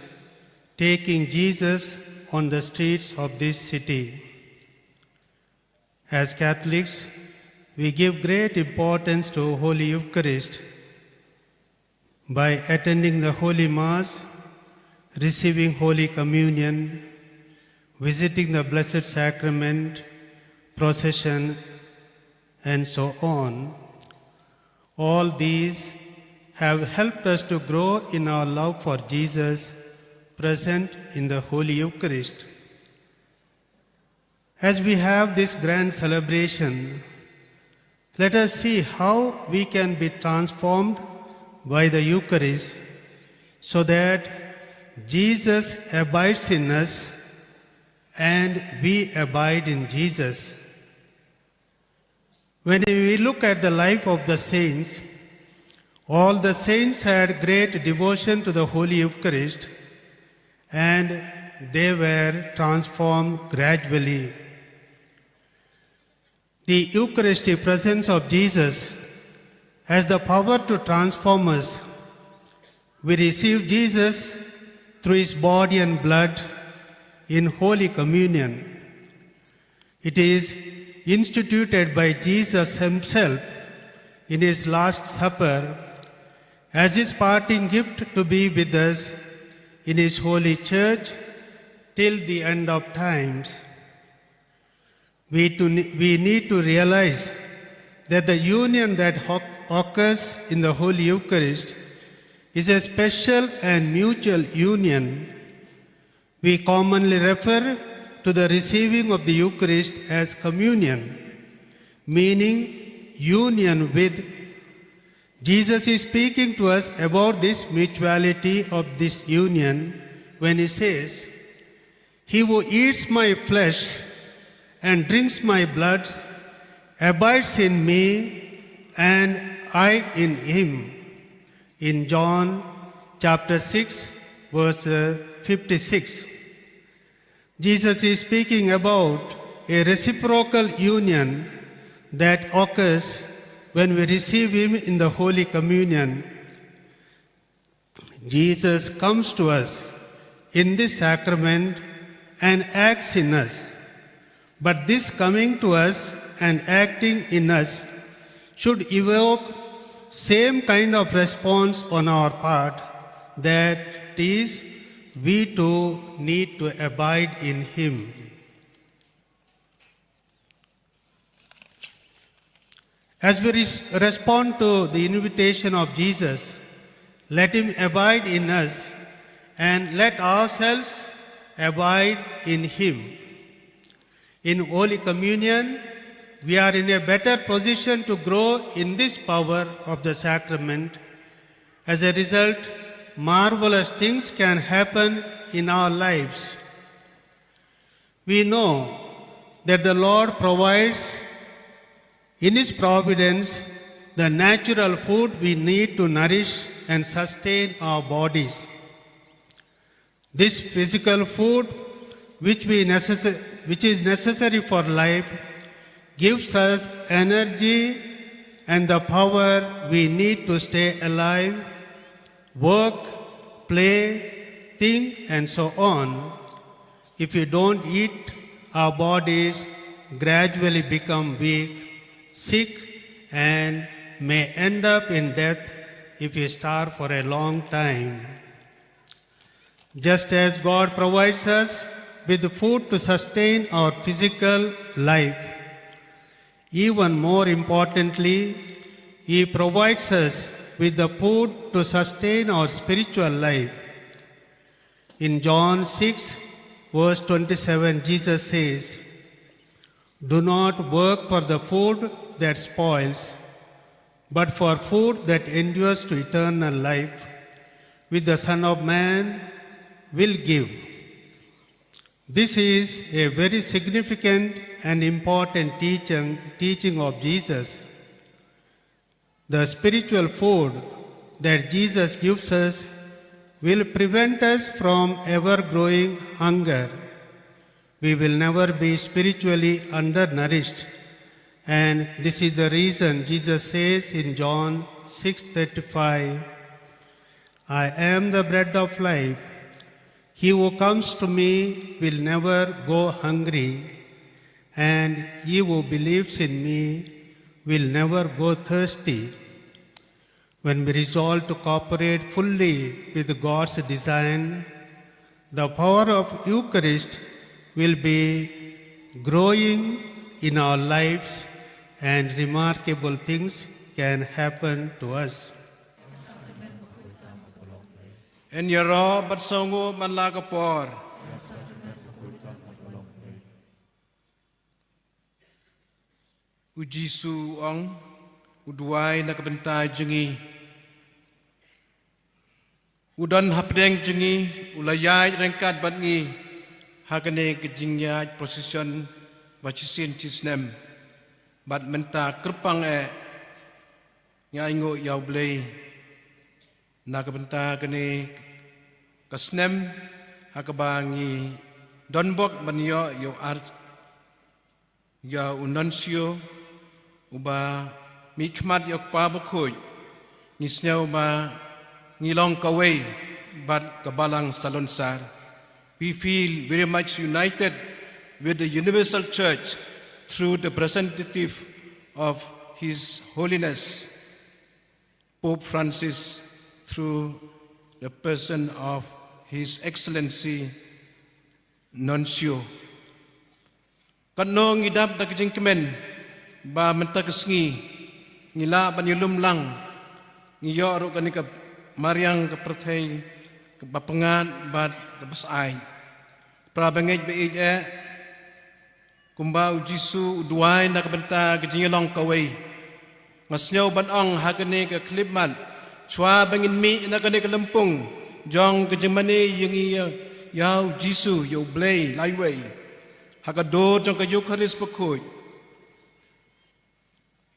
taking Jesus on the streets of this city. As Catholics, we give great importance to Holy Eucharist by attending the Holy Mass, receiving Holy Communion, visiting the Blessed Sacrament, procession, and so on. All these have helped us to grow in our love for Jesus present in the Holy Eucharist. As we have this grand celebration, let us see how we can be transformed by the Eucharist so that Jesus abides in us and we abide in Jesus. When we look at the life of the saints, all the saints had great devotion to the Holy Eucharist and they were transformed gradually. The Eucharistic presence of Jesus has the power to transform us. We receive Jesus through his body and blood in Holy Communion. It is instituted by Jesus himself in his Last Supper as his parting gift to be with us in his holy church till the end of times. We, to, we need to realize that the union that ho- occurs in the Holy Eucharist is a special and mutual union. We commonly refer to the receiving of the Eucharist as communion, meaning union with. Jesus is speaking to us about this mutuality of this union when he says, "He who eats my flesh and drinks my blood abides in me and I in him." In John chapter six, verse uh, fifty-six. Jesus is speaking about a reciprocal union that occurs when we receive him in the Holy Communion. Jesus comes to us in this sacrament and acts in us. But this coming to us and acting in us should evoke same kind of response on our part, that is, we too need to abide in him. As we res- respond to the invitation of Jesus, let him abide in us and let ourselves abide in him. In Holy Communion, we are in a better position to grow in this power of the sacrament. As a result, marvelous things can happen in our lives. We know that the Lord provides in His providence the natural food we need to nourish and sustain our bodies. This physical food, which, we necess- which is necessary for life, gives us energy and the power we need to stay alive, work, play, think, and so on. If we don't eat, our bodies gradually become weak, sick, and may end up in death if we starve for a long time. Just as God provides us with food to sustain our physical life, even more importantly, He provides us with the food to sustain our spiritual life. In John six, verse twenty-seven, Jesus says, "Do not work for the food that spoils, but for food that endures to eternal life, which the Son of Man will give." This is a very significant and important teaching, teaching of Jesus. The spiritual food that Jesus gives us will prevent us from ever growing hunger. We will never be spiritually undernourished. And this is the reason Jesus says in John six thirty-five, "I am the bread of life. He who comes to me will never go hungry, and he who believes in me will never go thirsty." When we resolve to cooperate fully with God's design, the power of Eucharist will be growing in our lives and remarkable things can happen to us. Yn ïaroh bad sngewnguh man la ka por. U Jisu u ong, u duwai na ka bynta jong ngi. U don hapdeng jong ngi, u la ïaid ryngkat bad ngi ha kane ka jingïaid procession ba shisien shisnem. Bad mynta kyrpang eh ngi ainguh ïa U Blei na ka bynta kane ka snem ha kaba ngi donbok ban ïoh ïa u ar ïa u nuncio uba mihkhmat ïa u Kpa Bakhuid. Ngi sngew ba ngi long kawei bad ka Balang Salonsar. We feel very much united with the universal church through the representative of His Holiness Pope Francis, through the person of His Excellency Nuncio. Katno ngi dap da ka jingkmen ba mynta ka sngi ngi lah ban ïalum lang, ngi ïoh ruh kane ka mariang ka pyrthei kaba pyngngad bad kaba shai. Para bangeit ba ïeit eh, kumba u Jisu u duwai na ka bynta ka jingïalong kawei. Nga sngew ban ong ha kane ka khyllipmat, shuwa ba ngin mih na kane ka lympung jong ka jingmane ïa ngi ïa, ïa u Jisu, ïa U Blei laiwei, ha ka dur jong ka Eukharist bakhuid,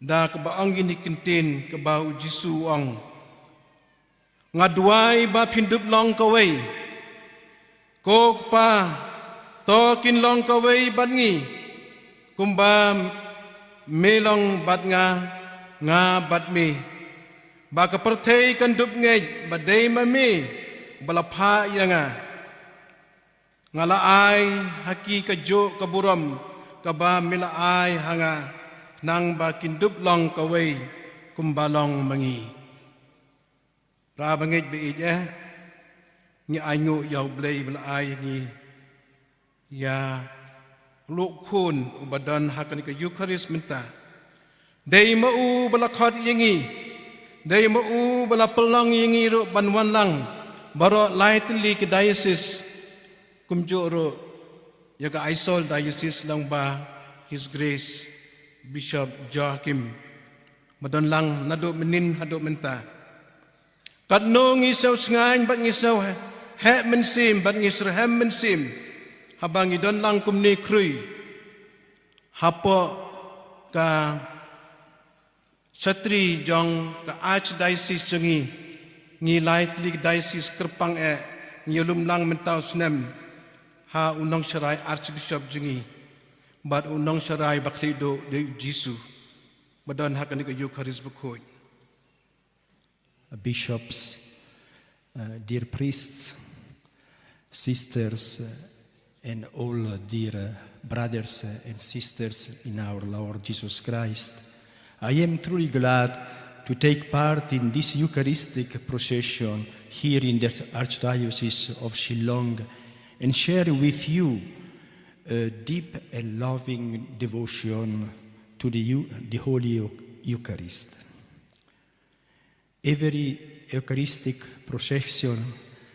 da kaba ong ïa kine ki ktien kaba u Jisu u ong, "Nga duwai ba phin dup long kawei. Ko Kpa, to kin long kawei bad ngi, kumba me long bad nga, nga bad me. Ba ka pyrthei kan dup ngeit ba dei ma me ba la phah ïa nga. Nga la ai ha ki kajuh ka burom kaba me la ai ha nga, khnang ba kin dup long kawei kumba long ma ngi." Para bangeit ba ïeit eh, ngi ainguh ïa U Blei ba la ai ïa ngi ïa u Khun uba don ha kane ka Eukharist mynta. Dei ma u ba la khot ïa ngi, dei ma u ba la pynlong ïa ngi ruh ban wan lang baroh lai tylli ki diocese, kumjuh ruh ïa ka Aizawl Diocese lyngba His Grace Bishop Joachim, ba don lang naduh mynnin haduh mynta. Katno ngi sngewsngaiñ bad ngi sngewheh mynsiem bad ngi syrhem mynsiem haba ngi don lang kumne khrui hapoh ka shatri jong ka Archdiocese jong ngi. Ngi lai tylli ka diocese kyrpang eh, ngi ïalum lang mynta u snem ha u nongsharai Archbishop jong ngi bad u nongsharai ba khlieh duh dei u Jisu ba don ha kane ka Eucharist bakhuid. Bishops, uh, dear priests, sisters, uh, and all, uh, dear, uh, brothers, uh, and sisters in our Lord Jesus Christ, I am truly glad to take part in this Eucharistic procession here in the Archdiocese of Shillong and share with you a deep and loving devotion to the, Eu- the Holy Eu- Eucharist. Every Eucharistic procession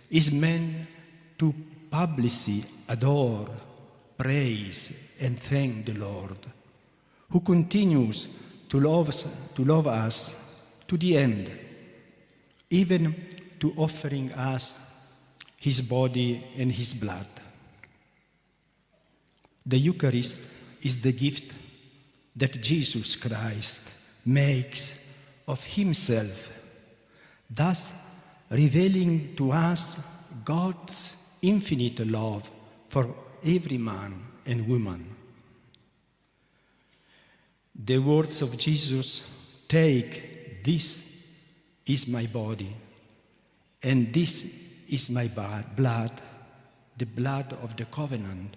is meant to publicly adore, praise, and thank the Lord, who continues to love us, to love us to the end, even to offering us his body and his blood. The Eucharist is the gift that Jesus Christ makes of himself, thus revealing to us God's infinite love for every man and woman. The words of Jesus, "Take, this is my body, and this is my ba- blood, the blood of the covenant,"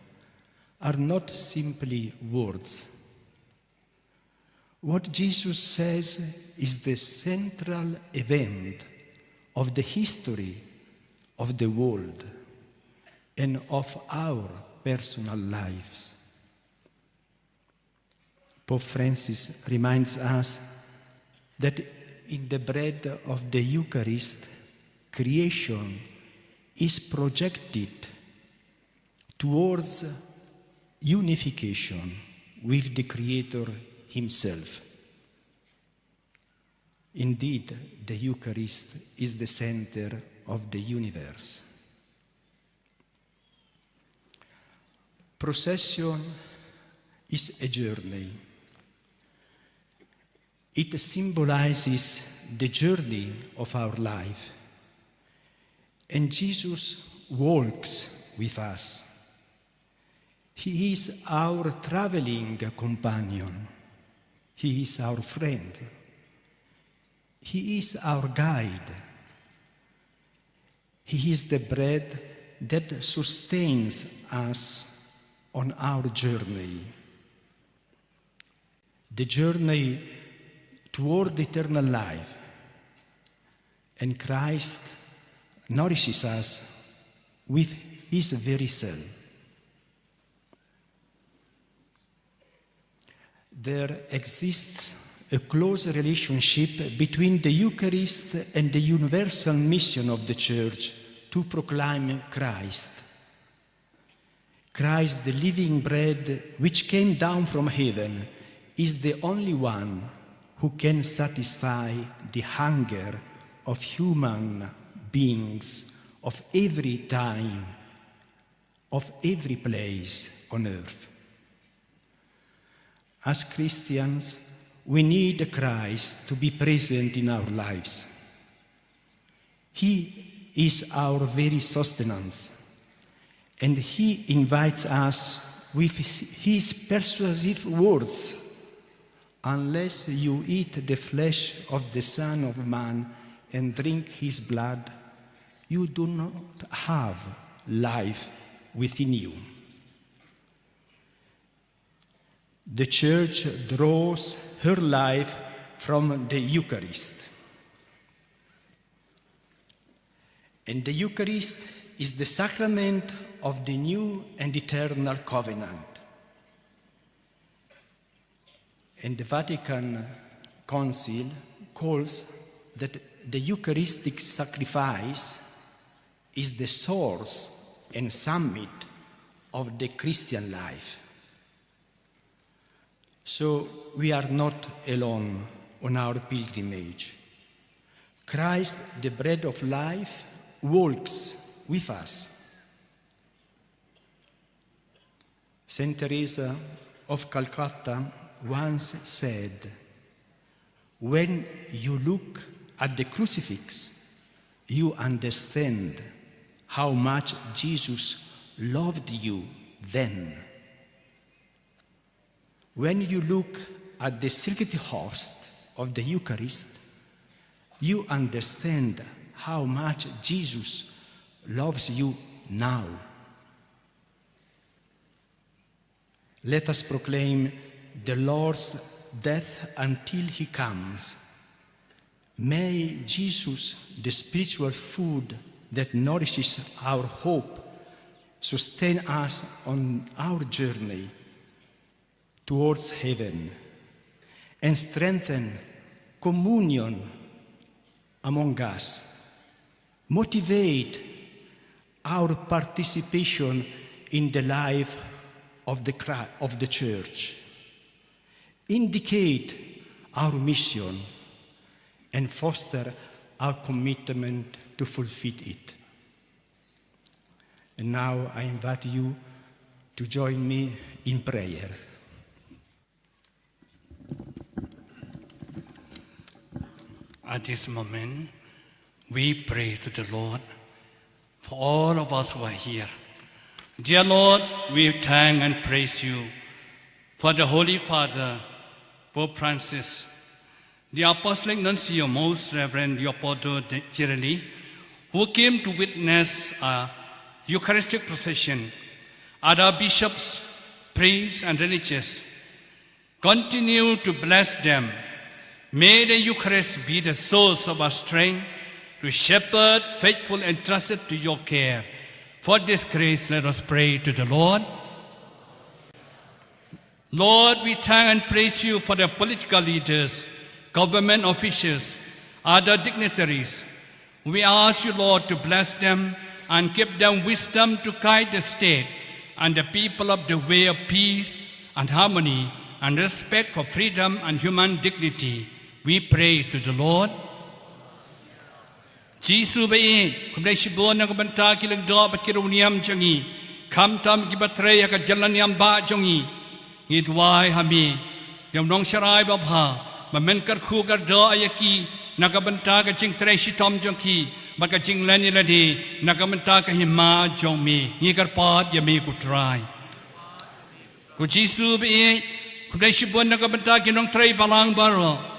are not simply words. What Jesus says is the central event of the history of the world and of our personal lives. Pope Francis reminds us that in the bread of the Eucharist, creation is projected towards unification with the Creator Himself. Indeed, the Eucharist is the center of the universe. Procession is a journey. It symbolizes the journey of our life. And Jesus walks with us. He is our traveling companion. He is our friend. He is our guide. He is the bread that sustains us on our journey. The journey toward eternal life. And Christ nourishes us with his very self. There exists a close relationship between the Eucharist and the universal mission of the Church to proclaim Christ. Christ, the living bread which came down from heaven, is the only one who can satisfy the hunger of human beings of every time, of every place on earth. As Christians, we need Christ to be present in our lives. He is our very sustenance, and he invites us with his persuasive words, "Unless you eat the flesh of the Son of Man and drink his blood, you do not have life within you." The Church draws her life from the Eucharist. And the Eucharist is the sacrament of the new and eternal covenant. And the Vatican Council calls that the Eucharistic sacrifice is the source and summit of the Christian life. So we are not alone on our pilgrimage. Christ, the bread of life, walks with us. Saint Teresa of Calcutta once said, "When you look at the crucifix, you understand how much Jesus loved you then. When you look at the sacred host of the Eucharist, you understand how much Jesus loves you now." Let us proclaim the Lord's death until he comes. May Jesus, the spiritual food that nourishes our hope, sustain us on our journey towards heaven and strengthen communion among us. Motivate our participation in the life of the Chri-, of the Church. Indicate our mission and foster our commitment to fulfill it. And now I invite you to join me in prayer. At this moment, we pray to the Lord for all of us who are here. Dear Lord, we thank and praise you for the Holy Father, Pope Francis, the Apostolic Nuncio, Most Reverend Leopoldo de Girelli, who came to witness a Eucharistic procession, other bishops, priests, and religious. Continue to bless them. May the Eucharist be the source of our strength to shepherd faithful entrusted to your care. For this grace, let us pray to the Lord. Lord, we thank and praise you for the political leaders, government officials, other dignitaries. We ask you, Lord, to bless them and give them wisdom to guide the state and the people of the way of peace and harmony and respect for freedom and human dignity. We pray to the Lord. Jisu ba ïeit, khublei shibun na ka bynta ki lyngdoh bad ki riewniam jong ngi, khamtam kiba trei ha ka jingïalam ba jong ngi. Ngi duwai ha me, ïa u nongsharai babha, ba men kyrkhu kyrdoh ïa ki na ka bynta ka jingtrei shitom jong ki bad ka jinglen ïalade na ka bynta ka hima jong me. Ngi kyrpad ïa me, ko Trai. Ko Jisu ba ïeit, khublei shibun na ka bynta ki nongtrei balang baroh.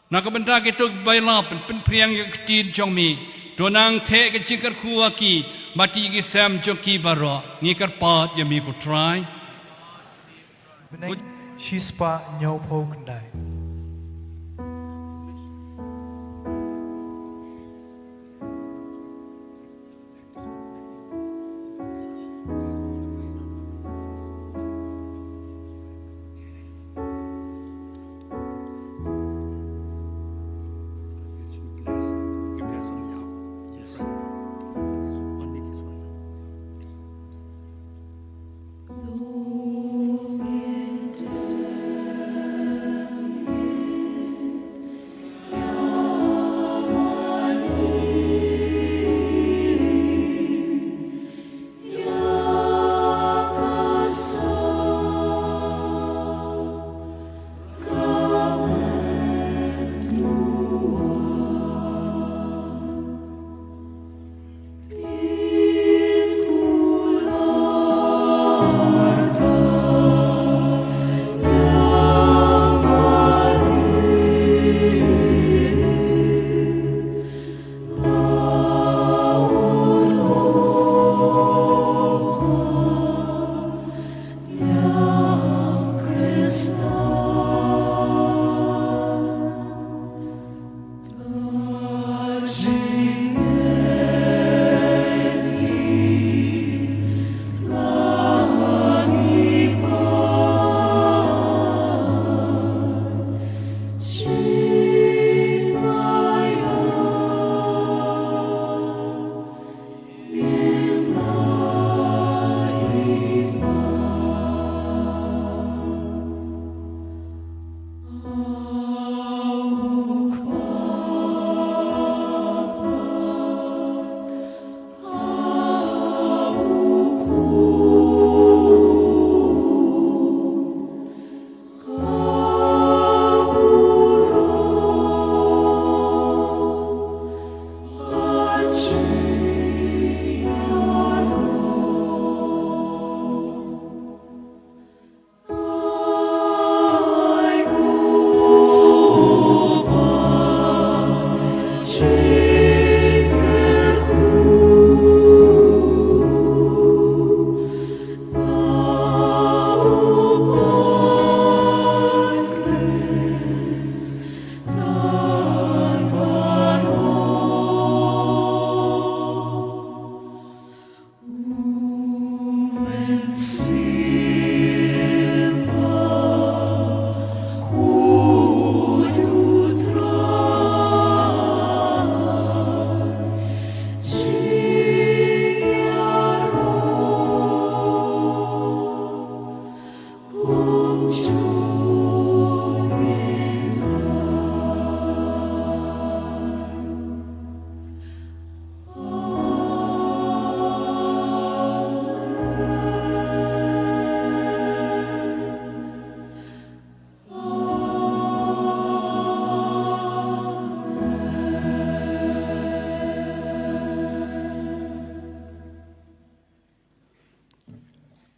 Na ka bynta kito kiba ïalap ban pynphriang ïa ka ktien jong me, to nang theh ka jingkyrkhu ha ki bad ïa ki sem jong ki baroh. Ngi kyrpad ïa me, ko Trai. Bneng shispah hynñiewphew khyndai.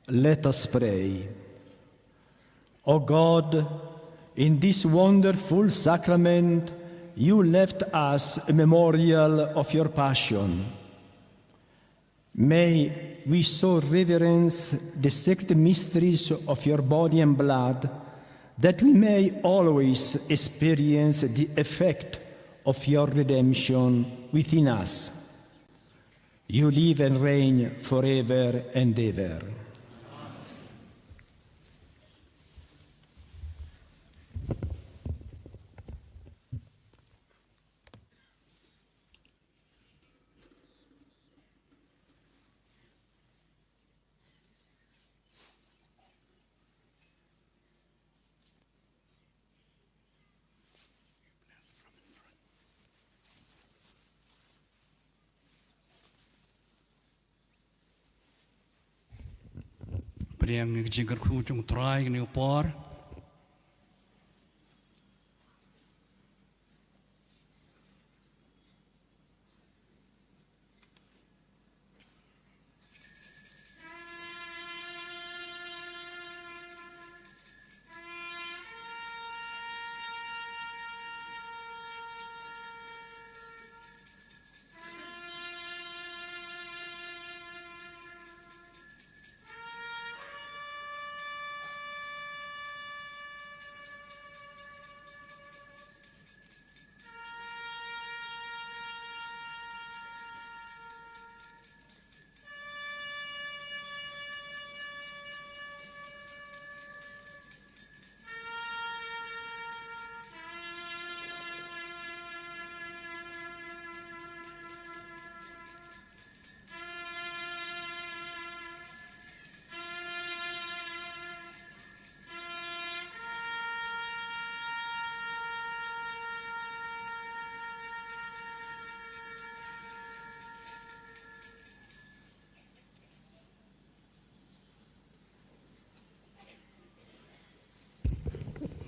Let us pray. O God, in this wonderful sacrament you left us a memorial of your passion. May we so reverence the sacred mysteries of your body and blood that we may always experience the effect of your redemption within us. You live and reign forever and ever. Pdiang ïa ka jingkyrkhu jong U Trai kane ka por.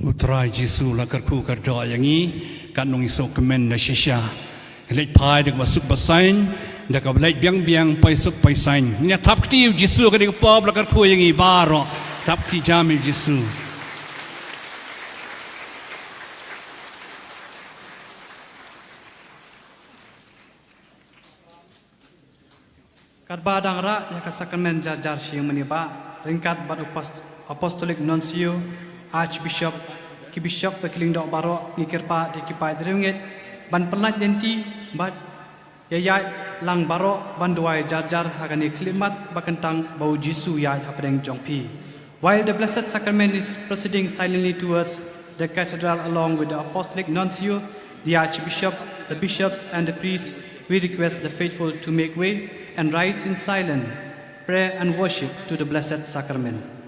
U Trai Jisu la kyrkhu kyrdoh ïa ngi, katno ngi sngewkmen na shisha. Leit phai da kaba suk ba saiñ, da kaba leit biang biang, poi suk poi saiñ. Ngin ïa thap kti ïa U Jisu ha kane ka por ba la kyrkhu ïa ngi baroh. Thap kti jam ïa U Jisu. Katba dang rah ïa ka sakramen jar jar sha ïing mane bah, ryngkat bad u Apost-, Apostolic Nuncio, Archbishop, ki Bishop bad ki lyngdoh baroh, ngi kyrpad ïa ki paid riewngeit ban pynlait lynti bad ïa ïaid lang baroh ban duwai jar jar ha kane ka khyllipmat ba kyntang ba U Jisu ïaid hapdeng jong phi. While the Blessed Sacrament is proceeding silently towards the cathedral along with the Apostolic Nuncio, the Archbishop, the bishops, and the priests, we request the faithful to make way and rise in silent prayer and worship to the Blessed Sacrament.